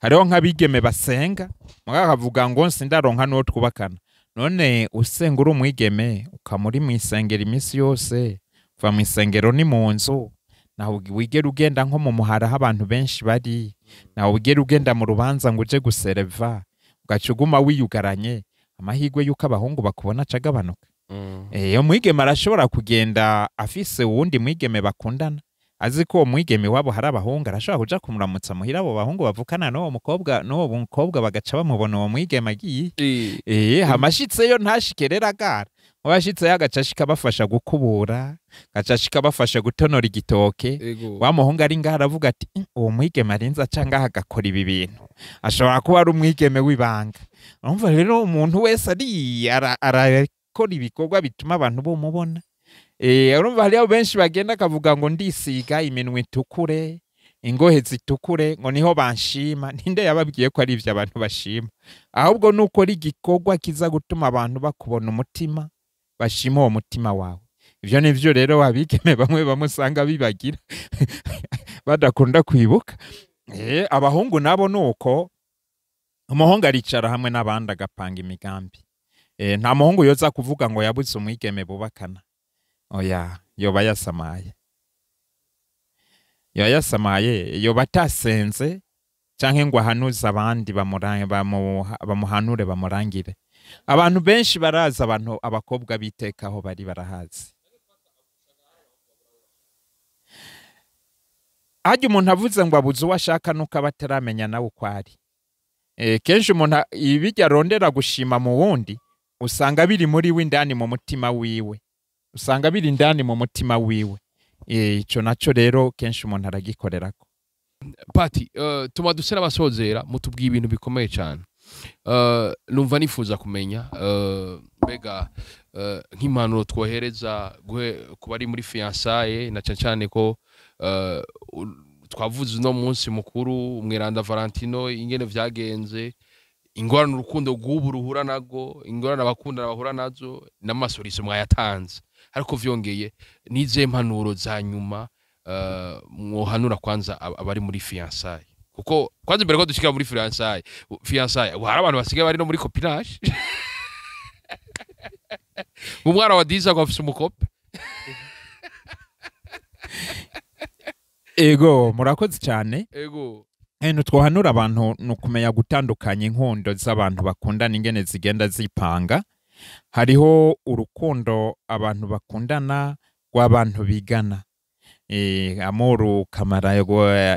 Hariho nk'abigeme basenga mugabo ngo sindaronka n'uwo twubakana. None usenga uri umwigeme ukamuri mu isengero iminsi yose, uva mu isengero ni mu nzu, naho wigera ugenda nko mu muhara aho abantu benshi bari, naho wigera ugenda mu rubanza ngo uje gusereva, ugaca uguma wiyugaranye, amahirwe yuko abahungu bakubona acagabanuka. Umwigeme arashobora kugenda afise uwundi mwigeme bakundana, azi ko uwo mwigeme wabo hari abahungu, arashobora kuja kumuramutsa muhira abo bahungu bavukana n'uwo mukobwa, n'uwo mukobwa bagaca bamubona uwo mwigeme agiye. Hamashitseyo ntashike rero agara, abashitseyo agaca ashika bafasha gukubura, agaca ashika bafasha gutonora igitoke. Wa muhungu ari ngaha aravuga ati uwo mwigeme arinze aca ngaha agakora ibi bintu, ashobora kuba ari umwigeme w'ibanga. Urumva rero umuntu wese ari arakora ibikorwa bituma abantu bomubona. Urumva hariho benshi bagenda akavuga ngo ndisiga iminwe itukure, ingohe zitukure, ngo niho banshima. Ninde yababwiye ko ari ivyo abantu bashima? Ahubwo nuko ari igikorwa kiza gutuma abantu bakubona umutima, bashima uwo mutima wawe. Ivyo nivyo rero abigeme bamwe bamusanga bibagira badakunda kwibuka. Abahungu nabo nuko umuhungu aricara hamwe n'abandi agapanga imigambi. Nta muhungu yoza kuvuga ngo yabuze umwigeme bubakana. Oya, yoba yasamaye. Yoba yasamaye, yoba atasenze canke ngo ahanuze abandi bamuhanure bamurangire. Abantu benshi baraza abantu abakobwa bitekaho bari barahazi. Hajya umuntu avuze ngo abuze uwo ashaka nuko abataramenya nawe uko ari. Kenshi umuntu ibijya arondera gushima mu wundi usanga biri muri we indani mu mutima wiwe. Usanga biri indani mu mutima wiwe. Ico naco rero kenshi umuntu aragikorerako. Pati, tuma dusera abasozera mutubwiye ibintu bikomeye cyane. Numva nifuza kumenya mbega nk'impanuro twohereza kuba ari muri fiançailles, na cyane cyane ko twavuze uno munsi mukuru umweranda Valentino ingene vyagenze, ingorane urukundo rw'ubu ruhura nago, ingorane abakundana bahura nazo, n'amasoriso mwayatanze. Ariko vyongeye nize mpanuro za nyuma mwohanura kwanza abari muri fiançailles, kuko kwanza imbere ko dushika muri fiançailles hari abantu basigaye bari no muri copinage. Umwana wa Diza ngo afise umukope. Ego, murakoze cyane. Ego. Twohanura abantu nukumenya gutandukanya inkundo z'abantu bakundana ingene zigenda zipanga. Hariho urukundo abantu bakundana rw'abantu bigana. Amoru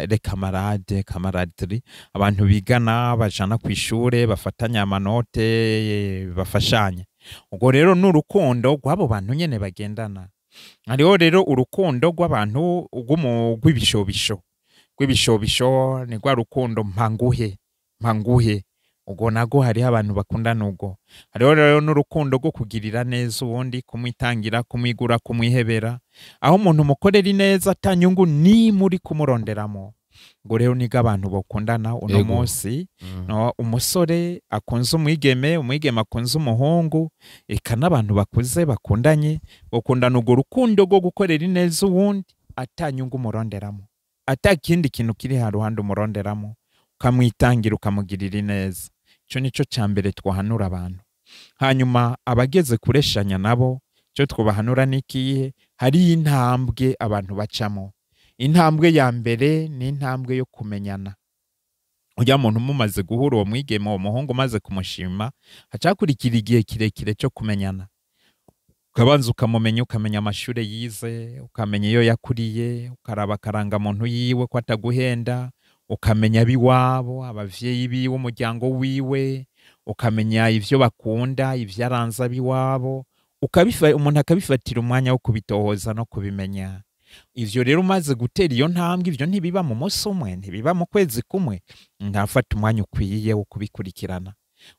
le camarade, camaraderie, abantu bigana bajana kwishure bafatanya amanote bafashanya. Ubwo rero n'urukundo rw'abo bantu nyene bagendana. Hariho rero urukundo rw'abantu rw'ibishobisho. Rw'ibishobisho ni rwa rukundo mpanguhe. Ubwo nago hariho abantu bakundana ubwo. Hariho rero n'urukundo rwo kugirira neza uwundi, kumwitangira, kumwigura, kumwihebera. Aho umuntu mukorera ineza atanyungu ni muri kumuronderamo. Ngo rero niga abantu bakundana uno munsi, no umusore akunze umwigeme, umwigeme akunze umuhungu, eka n'abantu bakuze bakundanye, bakundana urwo rukundo rwo gukorera ineza uwundi atanyungu umuronderamo, atakindi kintu kiri haruhande umuronderamo, ukamwitangira ukamugirira ineza. Ico nico ca mbere twahanura abantu. Hanyuma abageze kureshanya nabo, cyo twobahanura nikihe? Hari intambwe abantu bacamo. Intambwe ya mbere ni intambwe yo kumenyana. Ujya muntu mumaze guhura, uwo mwigeme, uwo muhungu umaze kumushima, hacakurikira igihe kirekire cyo kumenyana. Ukabanza ukamumenya, ukamenya amashure yize, ukamenya iyo yakuriye, ukaraba akarangamuntu yiwe ko ataguhenda, ukamenya abiwabo, abavyeyi biwe, umuryango wiwe, ukamenya ivyo bakunda, ivyaranze abiwabo, umuntu akabifatira umwanya wo kubitohoza no kubimenya. Ivyo rero umaze gutera iyo ntambwe, ivyo ntibiba mu munsi umwe, ntibiba mu kwezi kumwe, ntafata umwanya ukwiye wo kubikurikirana.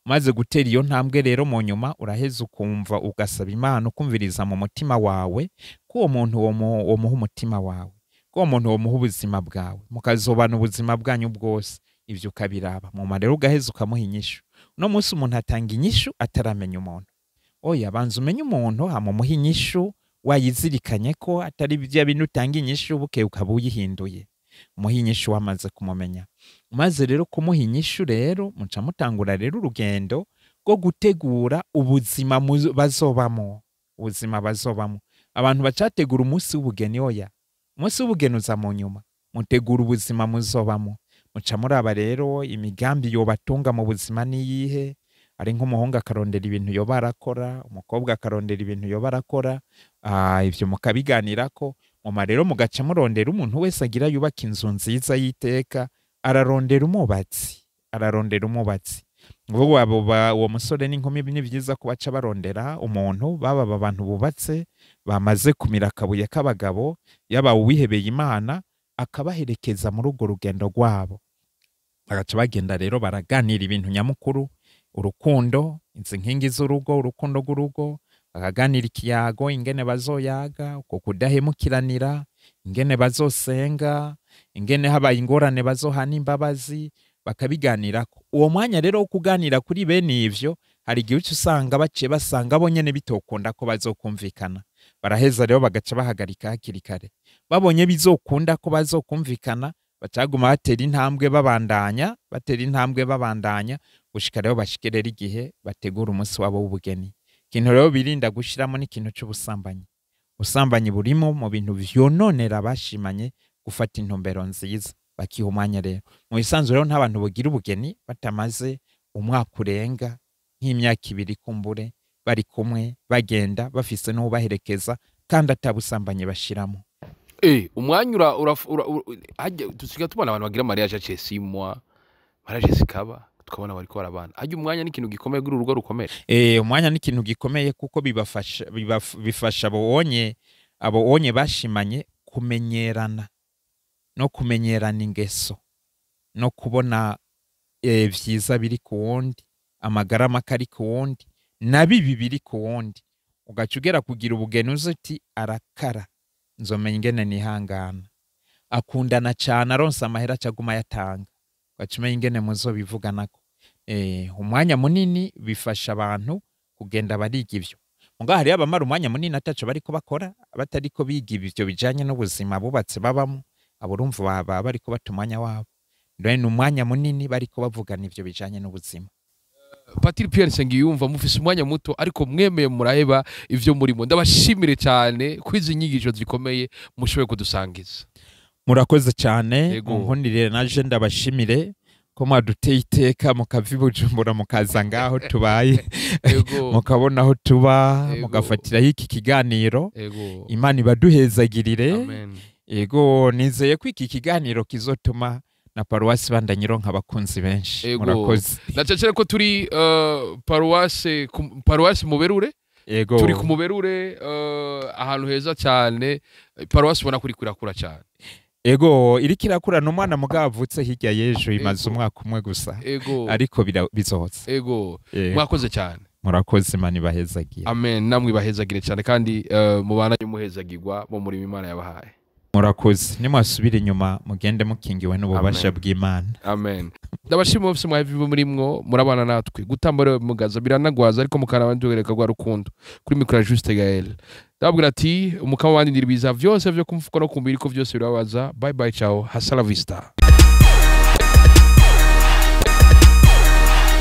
Umaze gutera iyo ntambwe rero, mu nyuma uraheza ukumva, ugasaba Imana, ukumviriza mu mutima wawe ko uwo muntu womuha umutima wawe, ko uwo muntu womuha ubuzima bwawe, mukazobana ubuzima bwanyu bwose. Ivyo ukabiraba mu rero ugaheza ukamuha inyishu. Uno munsi umuntu atanga inyishu ataramenya umuntu. Oya, banza umenye umuntu hama umuhe inyishu wayizirikanye, ko atari bya bintu utanga inyishu buke ukaba uyihinduye. Umuhe inyishu wamaze kumumenya. Umaze rero kumuha inyishu rero, muca mutangura rero urugendo rwo gutegura ubuzima bazobamo. Ubuzima bazobamo. Abantu bacategura umunsi w'ubugeni, oya. Umunsi w'ubugeni uza mu nyuma. Mutegura ubuzima muzobamo. Muca muraba rero imigambi yobatunga mu buzima niyihe. Ari nk'umuhungu akarondera ibintu yoba arakora, umukobwa akarondera ibintu yoba arakora, ivyo mukabiganirako. Muma rero mugaca murondera, umuntu wese agira yubaka inzu nziza y'iteka ararondera umwubatsi, ararondera umwubatsi. Ngo abo uwo musore n'inkumi ni vyiza ko baca barondera umuntu, baba abantu bubatse bamaze kumira akabuye k'abagabo, yaba uwihebeye Imana, akabaherekeza muri urwo rugendo rwabo. Bagaca bagenda rero baraganira ibintu nyamukuru, urukundo, izi nkingi z'urugo, urukundo rw'urugo, bakaganira ikiyago, ingene bazoyaga, uko kudahemukiranira, ingene bazosenga, ingene habaye ingorane bazohana imbabazi, bakabiganirako. Uwo mwanya rero wo kuganira kuri bene ivyo, hari igihe uca usanga baciye basanga bo nyene bitokunda ko bazokumvikana. Baraheza rero bagaca bahagarika hakiri kare. Babonye bizokunda ko bazokumvikana, bacaguma batera intambwe babandanya, batera intambwe babandanya, gushika rero bashike rero igihe bategura umunsi wabo w'ubugeni. Ikintu rero birinda gushiramo n'ikintu c'ubusambanyi. Ubusambanyi burimo mu bintu vyononera abashimanye gufata intumbero nziza, bakiha umwanya rero. Mu bisanzwe rero nta bantu bogira ubugeni batamaze umwaka urenga nk'imyaka ibiri kumbure bari kumwe, bagenda bafise n'ubaherekeza, kandi atabusambanyi bashiramo. Umwanya ura, ura, ura, hajya tusiga tubona abantu bagira mariage aciye 6 mois, mariage zikaba, tukabona bariko barabana. Hajya umwanya ni ikintu gikomeye kuri urugo rukomeye. Umwanya ni ikintu gikomeye kuko bifasha abonye bashimanye kumenyerana no kumenyerana ingeso no kubona vyiza biri ku wundi, amagara make ari ku wundi, na bibi biri ku wundi. Ugaca ugera kugira ubugeni uzi uti arakara, nzomenya ingene nihangana. Akundana cane, aronse amahera acaguma ayatanga. Ugaca umenya ingene muzobivuganako. Umwanya munini bifasha abantu kugenda bariga ivyo. Mugabo hariyo abamara umwanya munini ataco bariko bakora, batariko biga ivyo bijanye n'ubuzima bubatse babamo, abo urumva baba bariko bata umwanya wabo. Rero ni umwanya munini bariko bavugana ivyo bijanye n'ubuzima. Patiri Pierre Nsengiyumva, mufise umwanya muto ariko mwemeye muraheba ivyo murimo. Ndabashimire cyane kwizi nyigisho zikomeye mushoboye kudusangiza. Murakoze cyane. Yego. Munkundire naje ndabashimire ko mwaduteye iteka mukava i Bujumbura mukaza ngaho tubaye, mukabona aho tuba, mugafatiraho iki kiganiro. Imana ibaduhezagirire. Amen. Yego, nizeye ko iki kiganiro kizotuma na paruwasi bandanyironka abakunzi benshi. Murakoze. Nacecere ko turi paruwase Muberure. Turi ku Muberure, ahantu heza cyane. Paruwase ubona kuri kurakura cyane. Ego, iriko irakura, n'umwana mugabo avutse hirya y'ejo, imaze umwaka umwe gusa. Ariko bizohotse. Mwakoze cyane. Murakoze, Imana ibahezagiye. Amen, namwe ibahezagire cyane kandi mubana muhezagirwa mu murimo Imana yabahaye. Murakoze, nimwasubira inyuma mugende mukingiwe n'ububasha Amen. bw'Imana. Amen. Ndabashima bose mwahivi murimwo murabana natwe gutamba rero mugaza biranagwaza, ariko mukaraba ndugereka rwa rukundo. Kuri mikoro ya Juste Gael, ndababwira ati umukama wandindira ibiza vyose vyo kumfuka no kumbiri ko vyose birababaza. Bye bye, ciao, hasta la vista.